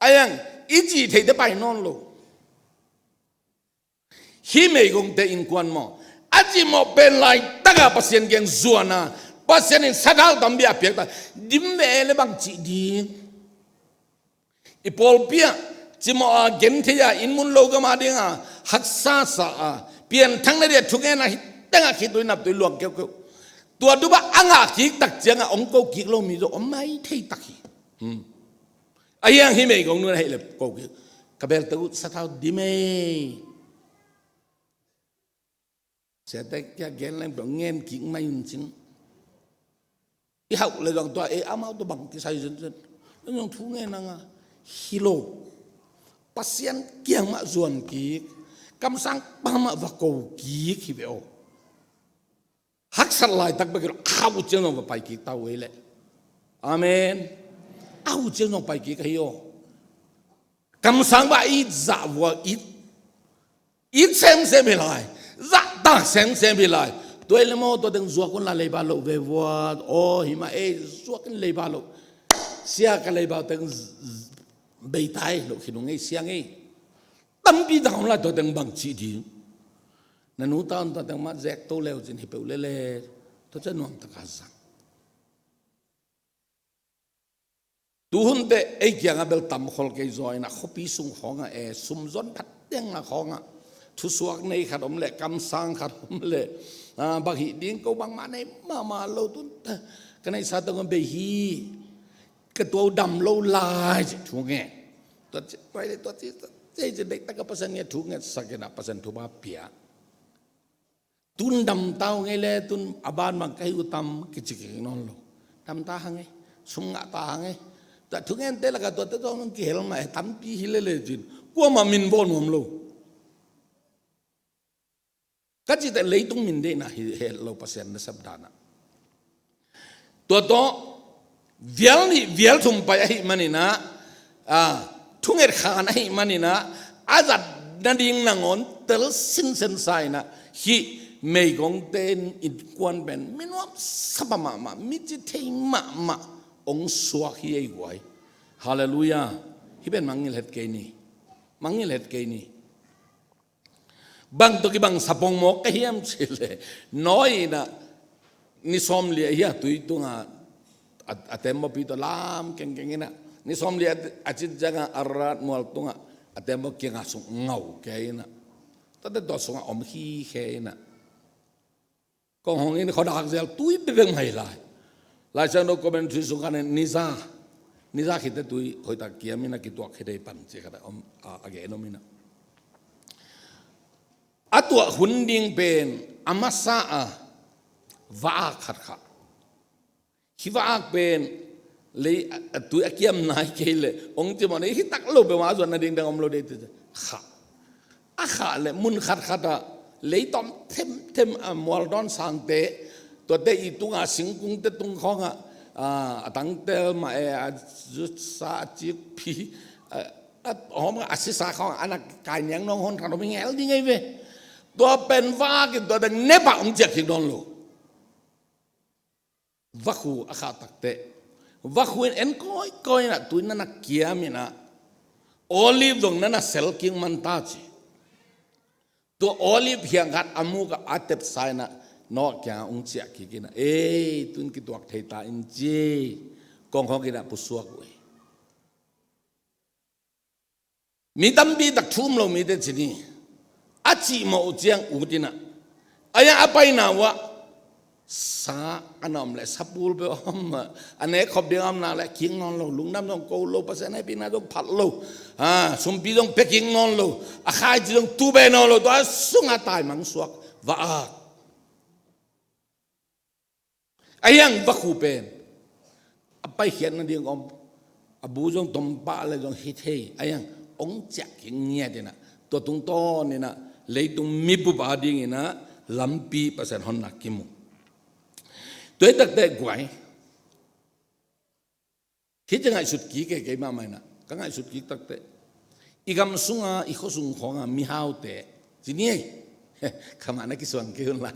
a hiang i cih theite pai nawn lo. Hih meigongte innkuan maw, a cihmawh pen laitakah Pasian kiang zuan a, Pasian in sathau tampi a piak ta, dim ve le bang cih ding. I pawlpi ah cimawh a, genthei a, inn mun lo gam a ding a haksa sa a, pianthak nading a thungen a, hih teng ah khitui naptui luang keuhkeuh. Tua dup ah a ngah kik tak ciangah hong ko kik lo mi zong om mai thei tak hi. Hmm. A hiang hih meigong nu in a hih leh ko kik, ka belte uh sathau dim ei. Siate kiang gen leng peuh ngen kik mai un cin. I hauh le zong tua ei amau tua bang kisai zenzen. Zong thu ngen nanga hi lo. Pasian kiang mah zuan kik. Kamsang pa mah va ko kik hi ve aw. Haksat laitak bek hi lo, a uh ciang zong va pai kik ta uh ei leh. Amen. A uh ciang zong pai kik ahi aw. Kamsang pa it zah vua it. It semsem hi lai, zahtak semsem hi lai. Tua hi le maw, tua teng zuak un la leiba loh ve vua. Aw, hi mah ei, zuak in leiba loh. Sia, ka leiba teng z-, z-, beitai loh khin ung ei, sia ngei. Tampi tak om lai, tua teng bang cih ding. Na nu ta un tua teng mah zek to leu cin hi peuh lele. Tua ciang nuam taka zang. Tuhunte ei kiangah bel tam khol kei zaw in a, khuapi sung khawngah e, sum zon phat dengna khawngah thusuak nei khat om leh, kamsang khat om leh, ah, bang hih ding ko bangmah nei mahmah lo tun. Ka neihsa tawh ka bei hi, ka tua uh dam lo lai ci thu nge. Tua ci, tua ci, tua ci, tua ci, tua ci, deihtak a Pasian nge thu ngetsak in a, Pasian thupha pia. Tun dam ta uh ngei le, tun a ban bang ka hi uh tam kici kik nawn lo. Dam ta hang ei, sum ngah ta hang ei. Tua thungente lakah tuate zong nong kihel mah e, tampi hi lele cin. Kuamah min bawl nuam lo. Ka cihte leitung min deihna hi het lo, Pasian nasep danah. Tua tawh, vial nih, vial thum pai ahih manin ah, ah, thunget khan ahih manin ah, a zat nading nangawn tel sinsen sa in ah, hih meigongte innkuan pen, mi nuamsa pa mahmah, mi ci thei mahmah, hong suak hi ei guai. Halleluiah. Hih pen mangngilh het kei ni. Mangngilh het kei ni. Bang tawh kibang sa pongmawk ka hiam cih leh, Noah in ah ni sawmli a hi a, tui tungah a, a tembaw pi tawh lam kengkeng in ah, ni sawmli a, a cin ciangah Ararat mual tungah a tembaw kiangah sung ngau kei in ah, tua teh tua sungah om khikhe in ah, kong hong in khuadak zel tui bekbek mah hi lai. Lai Siangtho commentary sung khat in ni za, ni za khit teh tui hoihtak kiam in ah kituak khit thei pan ci khat a om, a, a gen om in ah. A tuah hun ding pen a masa a va-ak khat kha. Hih va-ak pen lei a, a tui a kiam nai kei leh hong ci mawk ni, hih tak lo peuhmah a zuan nading dang om lo ding ci kha. A khah leh mun khatkhat ah lei tawm themthem a mual dawn sangte, tuate i tungah singkungte tung khawngah, a, a tangtel mah e, a zusa, a cikpi, a, a hawm a sisa khawngah a na kai niang nawng hon khat om hi ngel ding ei ve. Tua pen va-ak in tua dang nepah hong ciah kik dawn lo. Vakhu a khah takteh, vakhu in en kawikawi in ah tui na na kiam in ah, olive zong na na sel kik man ta ci. Tua olive hiang khat a muk ah a tepsa in ah Noah kiangah hong ciah kik in ah, ei, tu-in kituak thei ta in ci, kong hawk in ah pusuak uh hi. Mi tampi tak thu um lo mite ci ni, a cihmawh uh ciang ut in ah, a hiang a paina uh ah sa a na om leh sapul peuh a om a, a nek khop ding a om nak leh kik nawn lo, lungdam zong ko lo, Pasian hehpihna zong phat lo, a, sumpi zong pia kik nawn lo, a khaici zong tu be nawn lo, tua sungah taimang suak va-ak. A hiang vakhu pen a paikhiat nading om, a bu zong tompah leh zong hi thei, a hiang hong ciah kik ngiat in ah, tua tungtawn in ah leitung mibup a ding in ah lampi Pasian honna kimu. Tua hi takteh guai, hih ci ngaihsut kik e, keimah mah in ah ka ngaihsut kik takteh, i gam sunga, i khua sung khawng a mihaute ci ni ei. Khamah na kisuang kei un la.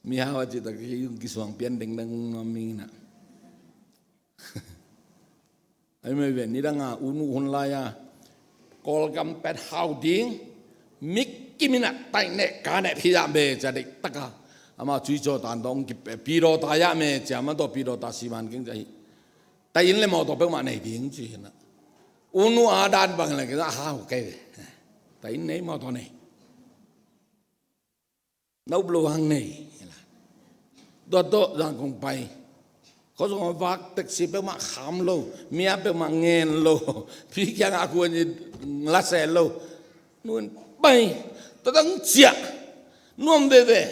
Mihau a cih tak kei un kisuang pian dengdeng nuam ing in ah. Ai mai ve, nidang a u nu hun lai a Kawlgam pet hau ding, mi kim in ah tai neh ka neh phi zah me cia deih tak a, amah cui caw tan dong kipia, pi daw ta zah me cia, amah tawh pi daw ta siman keng cia hi. Taih inn leh mawtaw peuhmah nei ding ci hi in ah. U nu a dan bang leh kei zah hau kei ve. Taih inn nei, mawtaw nei. Na up loh hang nei. Tua tawh zang kong pai. Khuasung a vak, taxi peuhmah kham lo, mi a peuhmah ngen lo, pi kiangah a kuan in la se lo. Nu'n pai. Tua tang ciah. Nuam veve.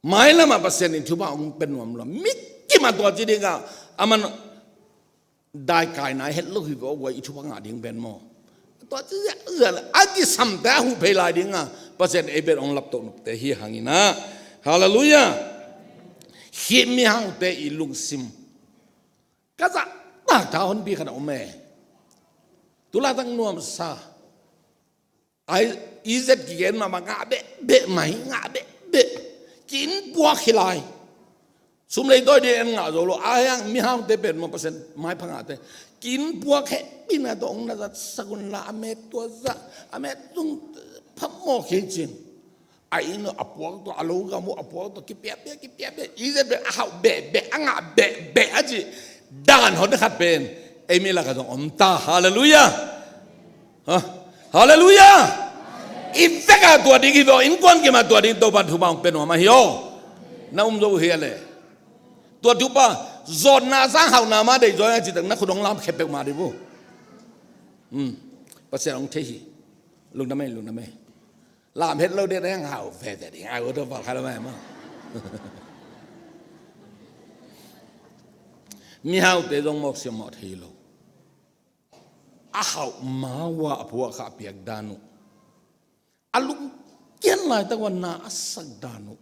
Mailam ah Pasian in thupha hong pia nuam lo. Mi kim a tua ci ding a, aman daikaina het lo hi ve, guai, i thupha ngah ding pen maw. Tua ci ziahziah leh a kisamte a huh phei lai ding a, Pasian ei pen hong laptoh nopte hi hang in ah. Halleluiah. Hih mihaute i lungsim ka zahtak tha honpi khat a om e. Tu laitak nuamsa. Ai, i zet kigen mahmah, ngah behbeh mai, ngah behbeh. Ki-inn puak hi lai. Sum lei tawi ding en ngah zo lo. A hiang mihaute pen maw, Pasian maipha ngahte. Ki-inn puak hehpihna tawh hong na zatsak un la, a met tua zah, a met zong phamawh kei cin. A inn uh a puak tawh, a lo gam uh a puak tawh, kipia pia, kipia pia. I zet pen a hauh behbeh, a ngah behbeh a cih dan hon khat pen ei mi lakah zong om ta. Halleluiah. Ha? Halleluiah. I vek a tua ding hi ve aw, innkuan kim a tua ding Topa'n thupha hong pia nuam ahi aw. Na um zo uh hi a leh, tua thupha, zawtna sang hauhna mah deih zaw a cih tak na khut hong lam khep peuhmah ding uh. Hmm. Pasian hong thei hi. Lungdam ei, lungdam ei. Lam het lo ding na hang hau veve ding, a, uh, tua pal kha lo mah maw. Mihaute zong mawk siam mawh thei lo. A hauh ma uh a, a puak kha a piak dan uh, a lungkiat laitak uh a na a sak dan uh.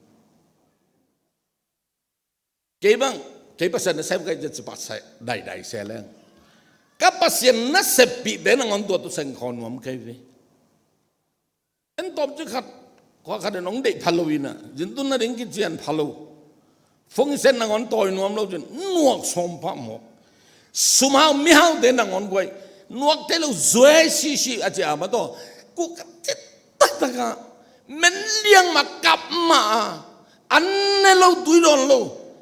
Kei bang, kei Pasian nasem ka hi ciang ci pah se, daidai se leng, ka Pasian naseppihte nangawn tua tu seng khaw nuam kei ve. En tawm ci khat, khua khat in hong deih pha lo in ah, zin tun nading kician pha lo. Phone set nangawn tawi nuam lo cin, nuak sawm pah mawk. Sum hau, mihaute nangawn guai, nuak thei lo zuai sisi a ci a, mah tawh, ku ka cit tak takah, men liang mah kap mah a, an ne lo, tui dawn lo,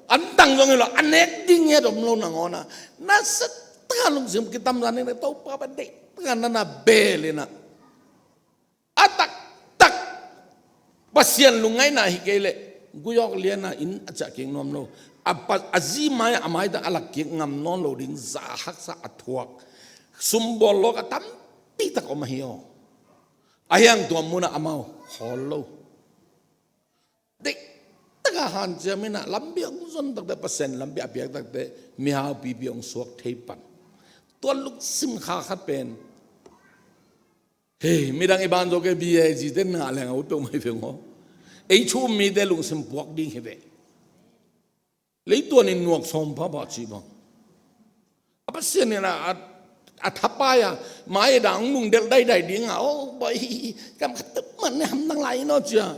an tang zong hi lo, a nek ding ngiat om lo nangawn a, na sa takah lungsim kitamzan in a, Topa pa deih takah na na bel in a, a taktak Pasian lungngaihna hi kei leh gui awk lian a inn a ciah kik nuam lo. A pa, a zi mai ah a maitak a lak kik ngam nawn lo ding za haksa a thuak, sumbawl lawk a tampi tak om ahi aw. Ahi hang tua mun ah amau khawl lo. Deih takah hanciam in a, lampi hong zon takte, Pasian lampi a piak takte, mihau pipi hong suak thei pan. Tua lungsim kha khat pen, hei, midang i ban zo kei, B A G te na leng a ut peuhmah hi ve aw. Ei thu um mite lungsim puak ding hi ve. Leituan in nuak sawm pha pha cih bang. A Pasian in a, a, a thapai a, mai dang nung delh daidai ding a, aw, bai, kam khat teuh mah ne hamnang lai in aw cia.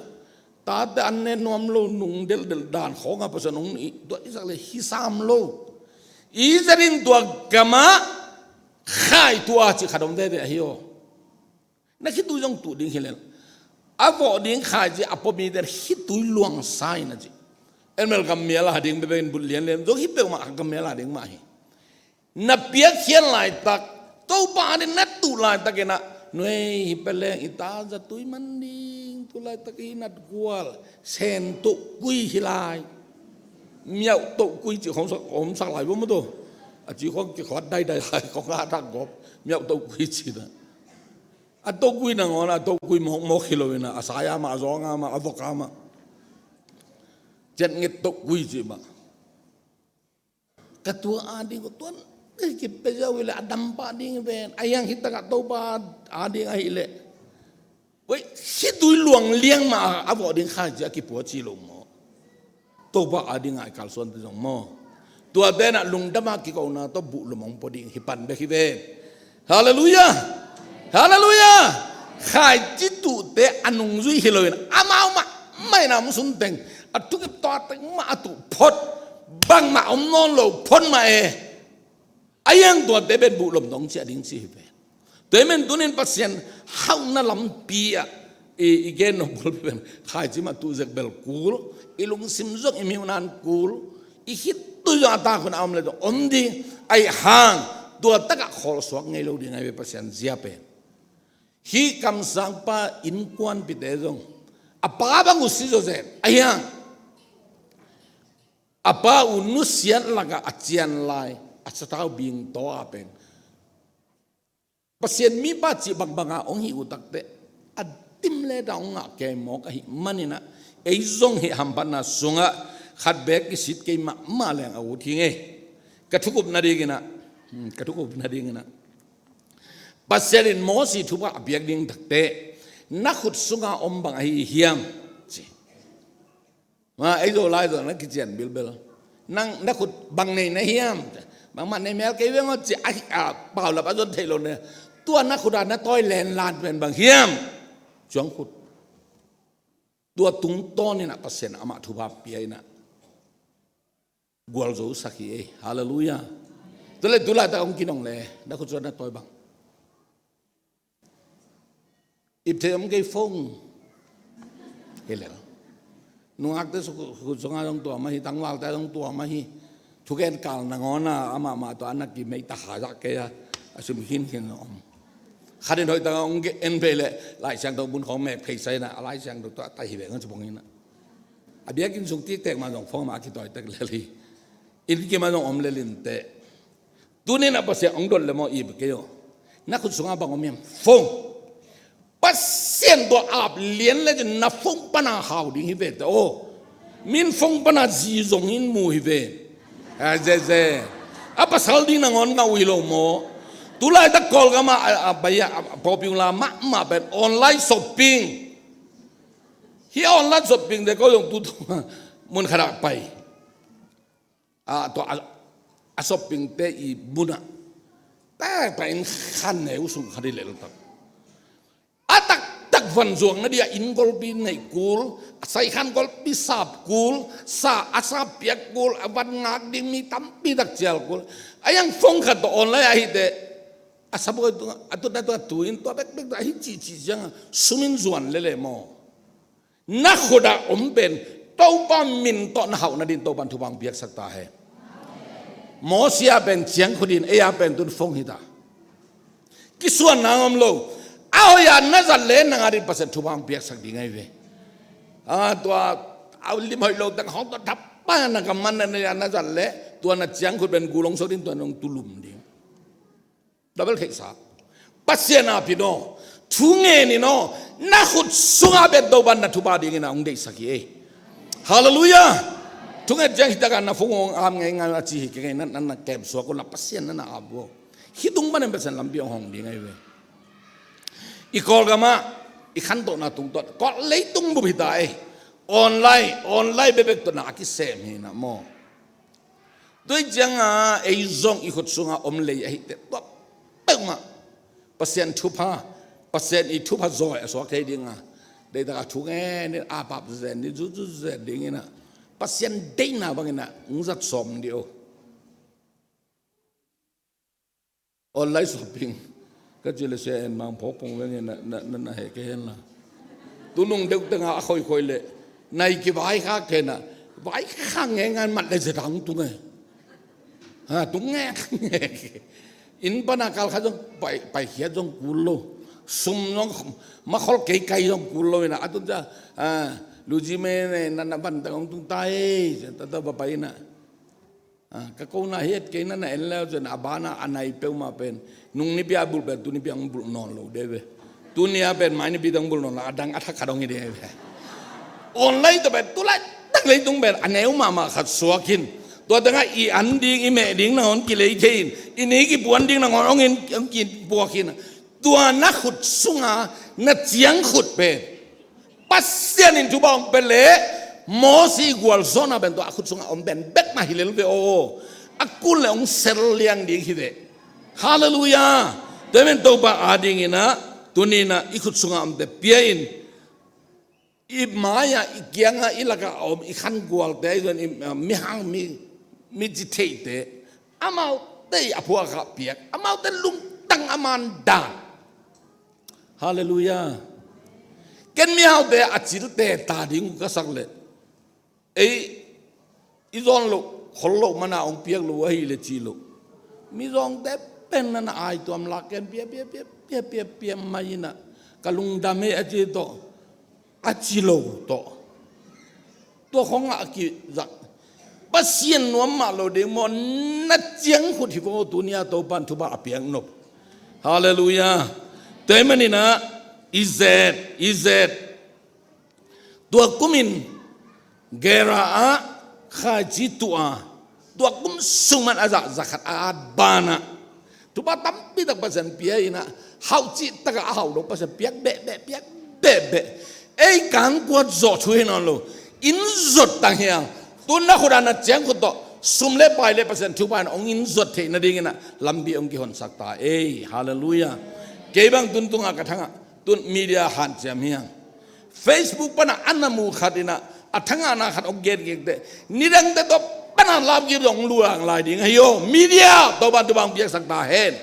Tate an ne nuam lo, nung delhdelh dan khawng a Pasian hong i, tua i zak le hi sam lo. I zat in tua gam ah khaitua cih khat om tete ahi aw. Na khitui zong tuh ding hi lel. A vawh ding khaici a pua mite khitui luangsa in a ci. Elmel gam mial a ding bebe in but lianlian zong hi peuhmah, gam mial a ding mah hi. Na piakkhiat laitak, Topa ading na tuh laitak in a, nuei hi peleng i ta zatui man ding, tu laitak i nat gual, sen tohkui hi lai. Miauh tohkui ci khong sak, om sak lai bo maw to. A ci khong kikhuat daidai lai khong a tak gop. Miauh tohkui ci na. A tohkui nangawn a tohkui mawkmawk hi lo in a, a sai a mah, a zawng a mah, a vok a mah. Ciat nget tohkui ci mah. Ka tua ading ko tuan, eh, kipia ziau hi leh a dam pah ding hi ven. A hiang hi takah Topa ading ahih leh, wei, khitui luang liang mah a vawh ding khaici a kipua ci lo maw? Topa ading a i kalsuante zong maw? Tuate in a lungdam a kikona tawh buh lum hong pua ding hi pan bek hi ven. Halleluiah! Halleluiah! Khaici tuhte a nungzui hi loin amau mahmah in a om sunteng a thukip tawh a teng mah a tuh phot, bangmah om nawn lo phot mah e. A hiang tuate pen buh lum dong ciah ding ci hi ven. Tua hi men tunin Pasian hauhna lampi ah i, i gen nop bulpi pen khaici mah tuh zek bel kul, i lungsim zong i miunan kul, i khitui zong a tak hun a om le zong om ding, ahi hang tua takah khawlsuak ngei lo ding ahi ve Pasian zia pen. Hih kamsangpa innkuanpite zong a pa bang uh si zawzen ahi hang, a pa uh nusiat lakah a cian lai a satau bingtaw a pen Pasian mipa cih bangbanga hong hih uh takte a tim le ta hong ngah kei mawk ahih maninah ei zong hih hamphatna sungah khat beek kisit kei mahmah leng a ut hi ngei. Ka thukup nadinginah, hmm, ka thukup nadinginah Pasian in Mosi thupha a piak ding takte na khut sunga om bang ahi hiam? Ci. Ma, ei Zolai zong na kician bilbel. Nang na khut bang nei na hiam? Bangmah nei mel kei veng aw ci a, a, paulap a zon thei lo ne. Tua na khut a na tawi lenlan pen bang hiam? Cuang khut. Tua tungtawn inah Pasian amah thupha pia inah gualzo sak hi ei. Halleluiah. Tua le tulai tak hong kinong le na khut sunga na tawi bang. Ip thei om kei fong. Hi lel. Nungakte su-, khut sunga zong tua mah hi, tangvalte zong tua mah hi. Thugen kal nangawn a amah mah tua a na kimei ta kha zak kei a, a sim khinkhin om. Khat in hoih tangah hong en phei leh Lai Siangtho bun khawng mek phei sa inah a Lai Siangtho tua a tai hi veng a cupong inah. A biakinn sung tiktek mah zong fong mah a kitawi tek lel hi. Inn kim a zong om lel inteh. Tuninah Pasian hong dot le maw, ip kei aw. Na khut sungah bang om hiam? Fong. Pasian tua ap lian le cin na fong pana hau ding hi vete aw. Min fong pana zi zong in mu hi ve. A zeze. A pasal ding nangawn ngah uh hi lo maw? Tulaitak Kawlgam ah, a, a, bai a, a, pawpiung la mahmah pen online shopping. Hi online shopping te ko zong tu tu mun khatah pai. A, tua a, a shoppingte i munah pekpek in khan neu sung khat i leltak. A taktak van zuang na dia inn golpi neih kul, a saikhan golpi sap kul, sa a sap piak kul, a van ngak ding mi tampi tak cial kul. A yang fong khat tawh online ahite. sabuai tung a tut na tua tu in tua bekbek tua hi cihcih ciangah sum in zuan lele maw? Na khut ah om pen Topa min tawh na hauh nadin Topan thupha hong piaksak ta hen. Mosi a pen ciangkhut in, ei a pen tun phone hi ta. Kisuan nang om lo. A hoih a na zat le nang a din Pasian thupha hong piaksak ding ahi ve. A tua a lim hoih lo teng hong tua thapa na ka man na na zat le tua na ciangkhut pen gulong sok ding tua nong tulum ding. Double theihsa. Pasian a pin aw, thungen in aw, na khut sungah pen Topan na thupha dingin a hong deihsak hi ei. Halleluiah. Thunget ciang hitak a na phung hong am ngeingai a ci hi kei ngai na na kemsuak uh la Pasian na na ap uh. Hih tung panin Pasian lampi hong hong ding ahi ve. I Kawlgam ah i khantohna tungtawn Kawl leitung bup hi ta ei. Online, online bekbek tawh na a kisem hi na maw? Tua ciangah ei zong i khut sungah om lei ahi teh tua peuhmah Pasian thupha, Pasian i thupha zawi a suak thei dingah deihtak a thungen in a pap zen ding, zuzu zen dingin ah Pasian deihna bangin ah hong zat sawm dih uh. Online shopping ka ci le sia en mang phawkphawng vengin na na na heh kei hen la. Tunung deuh tengah a khoikhoi le nai kivai kha kei na vai kha ngeingai mat le zeta hong tung e. Ha tung nge. In pana kal kha zong pai pai khiat zong kul lo. Sum zong makhol kei kai zong kul lo ina a tun ca. Luzi me ne na na van teng hong tung ta e. Tata va pai ina. Ka kona hiat kei na na en leu cun a bana a nai peuhmah pen nung nipi a bulh pen tunipi ang bulh nawn lo de ve. Tunia pen mai nipi dang bulh nawn lo a dang a thak khat hong hi de ve. Online tawh pen tulai tak leitung pen a neu mahmah khat suak hin tua tengah i an ding i meh ding nangawn kilei thei in i nik i puan ding nangawn hong in hong kipuak hin tua na khut sunga na ciang khut pen Pasian in thupha hong pia leh Mosi gualzawhna pen tua a khut sungah om pen bek mah hi lel ve aw. A kul le hong sel liang ding hi ve. Halleluiah. Tua men Topa adingin ah tuninah i khut sungah omte pia in i mai-ah i kiangah i lakah a om i khan gualte i zon i mihang mi mi ci theihte amaute i a phuakah piak amaute lungtang a man dan. Halleluiah. Ken mihaute a cilte ta ding uh ka sak leh ei i zawn loh khol loh mana hong piak loh ahi le ci loh. Mizawngte pen na na aituam lak ken pia pia pia pia pia pia mai inah ka lungdam hi a ci tawh a ci lo tawh. Tua khongah a kizak Pasian nuam mah lo ding maw na ciang khut hi vo tunia Topan thupha a piak nop. Halleluiah. Tua ahih maninah i zet i zet tua kumin Gera ah khaici tuh a tua kum sungman a zah zakhat a at banah Thupha tampi tak Pasian pia inah hauh cih takah a hauh lo Pasian piak behbeh piak behbeh. Ei kangkuat zawh thu hi nawn lo in zot tang hiang tun na khut a na ciang khut tawh sum le pai le Pasian thupha in hong in zot theih nadinginah lampi hong kihonsak ta ei. Halleluiah. Kei bang tun tungah ka thangah tun media hanciam hiang Facebook panah a na mu khat inah a thangahna khat hong genkik teh nidangte tawh panah lamkip zong luang lai ding ahi aw. Media Topan thupha hong piaksak ta hen.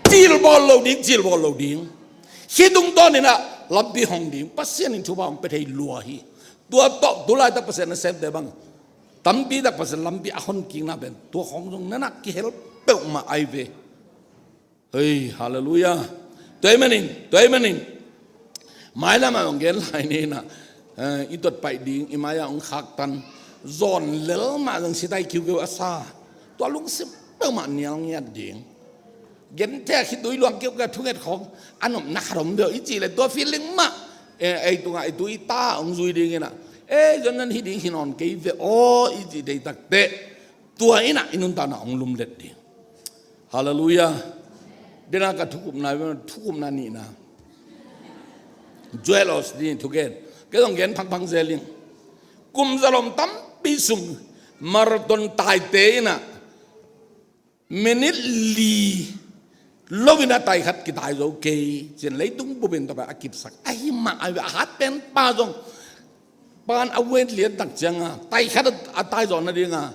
Cilbawl lo ding cilbawl lo ding. Hih tungtawn inah lampi hong ding Pasian in thupha hong pia thei lua hi. Tua tawh tulaitak Pasian nasemte bang tampi tak Pasian lampi a honkikna pen tua khong zong na nak kihel peuhmah ai ve. Hei, halleluiah. Tua ahih manin tua ahih manin mailam ah hong gen lai ni inah i tuat paih ding i mai-ah hong khaktan zawn lel mah zong sitai kiukeu a sa tua lungsim peuhmah nial ngiat ding. Genthei a khitui luang kiukeu thunget khong a nopna khat om deuh i cih le tua feeling mah ei tungah i tu i ta hong zui dinginah ei zon nan hi ding hi nawn kei ve aw i cih deitak teh tua inah i nuntakna hong lumlet ding. Halleluiah. Dena ka thukupna thukupna nihna Joel Osteen thugen kei zong gen phangphang zel in kum zalom tampi sung marathon taite inah minit li lo inah tai khat kitai zo kei cin leitung bupin tapai a kipsak ahi mah a hat pen pa zong pan a wet lian tak cianga tai khat a tai zawh nadinga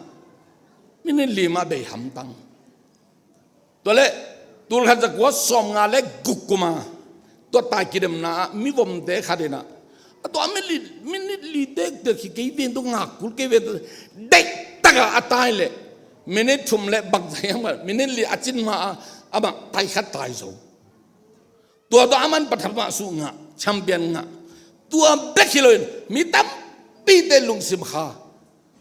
minit li mah bei hamtang. Tua leh Tulkhat zakua sawmnga le guk kuma tua tai kidemna ah mivomte khat in ah, a tua minit, minit li tektek hi kei ven, tua ngak kul kei ven, tua deihtak a a tai leh minit thum le bangzah hiam, minit li a cin ma a amah tai khat tai zo. Tua tua a man pathat mah suh ngah, champion ngah. Tua bek hi loin mi tampite lungsim kha,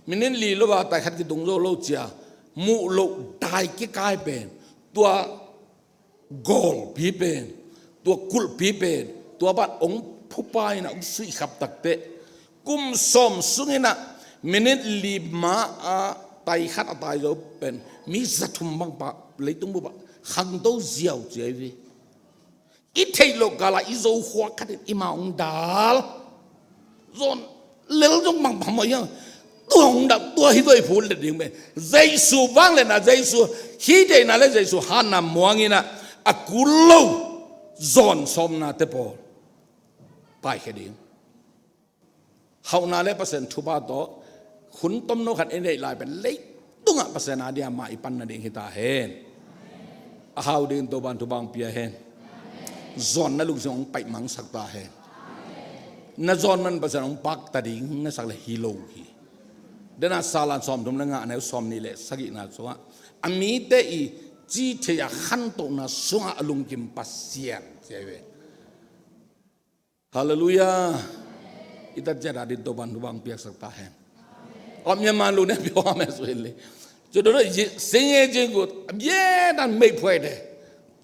minit li lo a tai khat kitung zo lo cia, muh loh dai kikai pen, tua gawlpi pen, tua kulhpi pen, tua pan hong phupa in ah hong suihkhap takteh, kum sawm sungin ah minit li ma a tai khat a tai zo pen mi zathum bang pah leitung bup ah khangto ziau cia hi ve. I theih loh kal ah i Zo khua khat in i ma hong dal. Zawn lel zong bang phamawh hiam? Tua hong dal, tua hi tua i phut let ding ve. Jesu vangliatna, Jesu hihtheihna le Jesu hatna muang in ah a kul lo zawn sawmnate pawl paikhia ding. Hauhna le Pasian thupha tawh hun tomno khat i neih lai pen leitungah Pasian a dia mah i pan nading hi ta hen. A hau dingin Topan thupha hong pia hen. Zawn na lungsim hong paih mangsak ta hen. Na zawn man Pasian hong pakta ding na sak le hi lo hi. Dena Salan sawmthum le nga, a neu sawmnih le sagihna sungah a mite i ci thei a khantohna sungah a lungkim Pasian ci ahi ve. Halleluiah. I tat ciat a ding Topan thupha hong piaksak ta hen. Om Myanmar lu ne pyo me su hin le. Cu do do yi sing ye jing gu ye dan mei phuai de.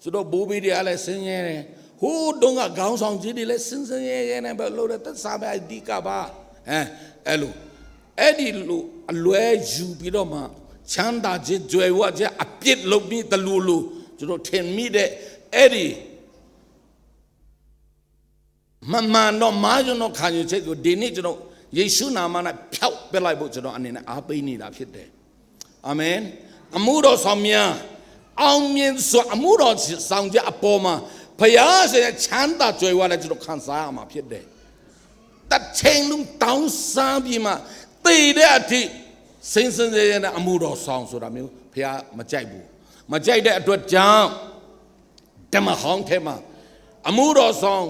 Cu do bu bi di a le sing ye ne. Hu dong a gaung song ji di le sing sing ye ye ne ba lo de tat sa ba di ka ba. Eh, eh lu. Eh di lu a lue yu pi do ma. Chan da je jue wa je a piet lo mi ta lu lu. Cu do ten mi de. Eh di. မမှန်တော့ မှားယွင်းသော ခံယူချက်ကို ဒီနေ့ ကျွန်တော် ယေရှုနာမနဲ့ ဖျောက်ပစ်လိုက်ဖို့ ကျွန်တော် အနေနဲ့ အားပေးနေတာ ဖြစ်တယ်။ အာမင်။ အမှုတော်ဆောင်များ အောင်မြင်စွာ အမှုတော်ဆောင်ခြင်း အပေါ်မှာ ဘုရားရှင်ရဲ့ ချမ်းသာ ကြွယ်ဝ လည်း ကျွန်တော် ခံစားရမှာ ဖြစ်တယ်။ တစ်ချိန်လုံး တောင်းစားပြီးမှ သေတဲ့အထိ စင်စင်ရဲရဲနဲ့ အမှုတော်ဆောင် ဆိုတာမျိုး ဘုရား မကြိုက်ဘူး။ မကြိုက်တဲ့ အတွက်ကြောင့် ဓမ္မဟောင်းထဲမှာ အမှုတော်ဆောင်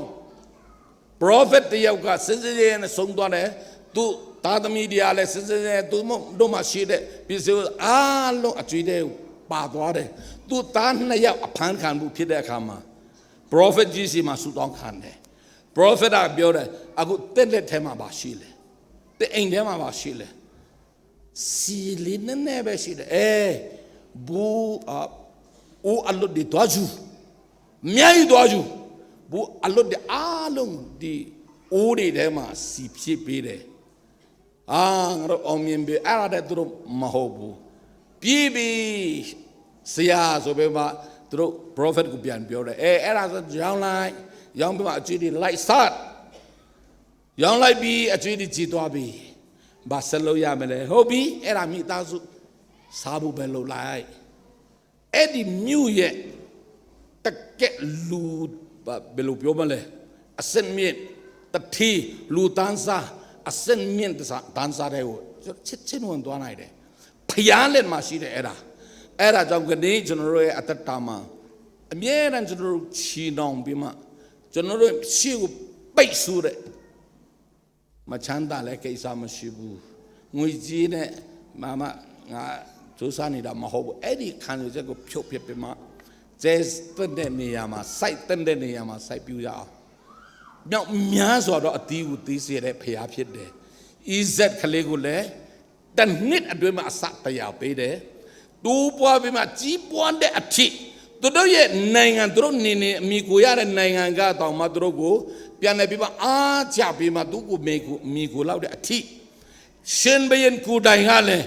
prophet တစ်ယောက်က စင်စင်ရဲရဲနဲ့ ဆုံးသွားတယ်။ သူ့သားသမီးတွေကလည်း စင်စင်ရဲရဲ သူတို့မှာရှိတဲ့ ပစ္စည်းအားလုံး အကျီထဲကို ပါသွားတယ်။ သူ့သားနှစ်ယောက် အဖမ်းခံမှု ဖြစ်တဲ့အခါမှာ prophet ကြီးဆီမှာ ဆုတောင်းခံတယ်။ prophet က ပြောတယ်။ အခု တင့်လက်ထဲမှာ ဘာရှိလဲ။ တင့်အိမ်ထဲမှာ ဘာရှိလဲ။ ဆီလေးနည်းနည်းပဲရှိတယ်။ အဲ၊ ဘူး၊ အာ၊ အိုးအလွတ်တွေသွားယူ။ အများကြီးသွားယူ။ ဘူးအလွတ်တွေအားလုံး ဒီအိုးတွေထဲမှာ ဆီဖြည့်ပေးတယ်။ အာ၊ ငါတို့အောင်မြင်ပြီ။ အဲ့ဒါတည်းသူတို့မဟုတ်ဘူး။ ပြီးပြီ။ ဆရာဆိုပြီးမှ သူတို့ prophet ကိုပြန်ပြောတယ်။ အဲ၊ အဲ့ဒါဆိုရောင်းလိုက်။ ရောင်းပြီးမှ အကျီတွေလိုက်စား။ ရောင်းလိုက်ပြီ။ အကျီတွေ ကျီသွားပြီ။ ဘာဆက်လုပ်ရမလဲ။ ဟုတ်ပြီ။ အဲ့ဒါ မိသားစုစားဖို့ပဲ လုပ်လိုက်။ အဲ့ဒီမြို့ရဲ့ တကယ့်လူ၊ ဘယ်လိုပြောမလဲ။ အဆင့်မြင့်၊ တထေး၊ လူတန်းစား၊ အဆင့်မြင့်တန်းစားထဲကို ချက်ချင်းဝင်သွားနိုင်တယ်။ ဘုရားလက်မှာရှိတယ် အဲ့ဒါ။ အဲ့ဒါကြောင့် ကနေ့ ကျွန်တော်တို့ရဲ့ အသက်တာမှာ အမြဲတမ်း ကျွန်တော်တို့ ချီနှောင်ပြီးမှ ကျွန်တော်တို့ ရှေ့ကို ပိတ်ဆို့တဲ့ မချမ်းသာလည်း ကိစ္စမရှိဘူး။ ငွေကြေးနဲ့ ဘာမှ ငါ စူးစမ်းနေတာ မဟုတ်ဘူး။ အဲ့ဒီ ခံယူချက်ကို ဖြုတ်ပစ်ပြီးမှ ကျဲသင့်တဲ့နေရာမှာ စိုက်သင့်တဲ့နေရာမှာ စိုက်ပျိုးရအောင်။ မြောက်များစွာသော အသီးကို သီးစေတဲ့ ဘုရားဖြစ်တယ်။ အီဇက်ကလေးကိုလည်း တစ်နှစ်အတွင်းမှာ အစတစ်ရာပေးတယ်။ တိုးပွားပြီးမှ ကြီးပွားတဲ့အထိ သူတို့ရဲ့နိုင်ငံ၊ သူတို့နေနေ အမှီခိုရတဲ့ နိုင်ငံကတောင်မှ သူတို့ကို ပြန်လည်ပြီးမှ အားကျပြီးမှ သူ့ကို မှီခို၊ မှီခိုလောက်တဲ့အထိ ရှင်ဘုရင်ကိုယ်တိုင်ကလည်း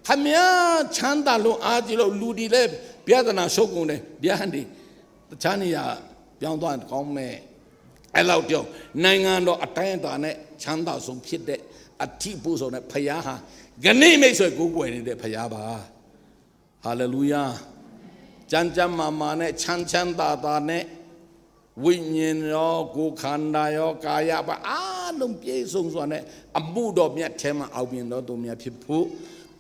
ခင်ဗျား ချမ်းသာလို့ အားကြီးလို့ လူတွေလည်း ပြဿနာ ရှုပ်ကုန်တယ်။ ဗျာဒိတ် တခြားနေရာ ပြောင်းသွားရင် ကောင်းမယ်။ အဲ့လောက်တောင် နိုင်ငံတော် အတိုင်းအတာနဲ့ ချမ်းသာဆုံးဖြစ်တဲ့ အထီးအပူဆုံးနဲ့ ဘုရားဟာ ကနေ့ မိတ်ဆွေ ကိုးကွယ်နေတဲ့ ဘုရားပါ။ ဟာလေလုယာ။ ကျန်းကျန်းမာမာနဲ့ ချမ်းချမ်းသာသာနဲ့ ဝိညာဉ်ရော၊ ကိုယ်ခန္ဓာရော၊ ကာယပါ အားလုံး ပြည့်စုံစွာနဲ့ အမှုတော်မြတ်ထဲမှာ အောင်မြင်သောသူများဖြစ်ဖို့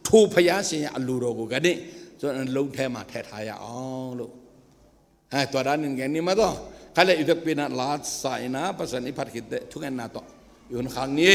ထိုဘုရားရှင်ရဲ့ အလိုတော်ကို ကနေ့ ကျွန်တော် နှလုံးထဲမှာ ထည့်ထားရအောင်လို့။ Tua danin gen ni mah tawh. Khaile i vekpi-in ah latsa-in ah Pasian i phat khit teh thungetna tawh i hun khak ni.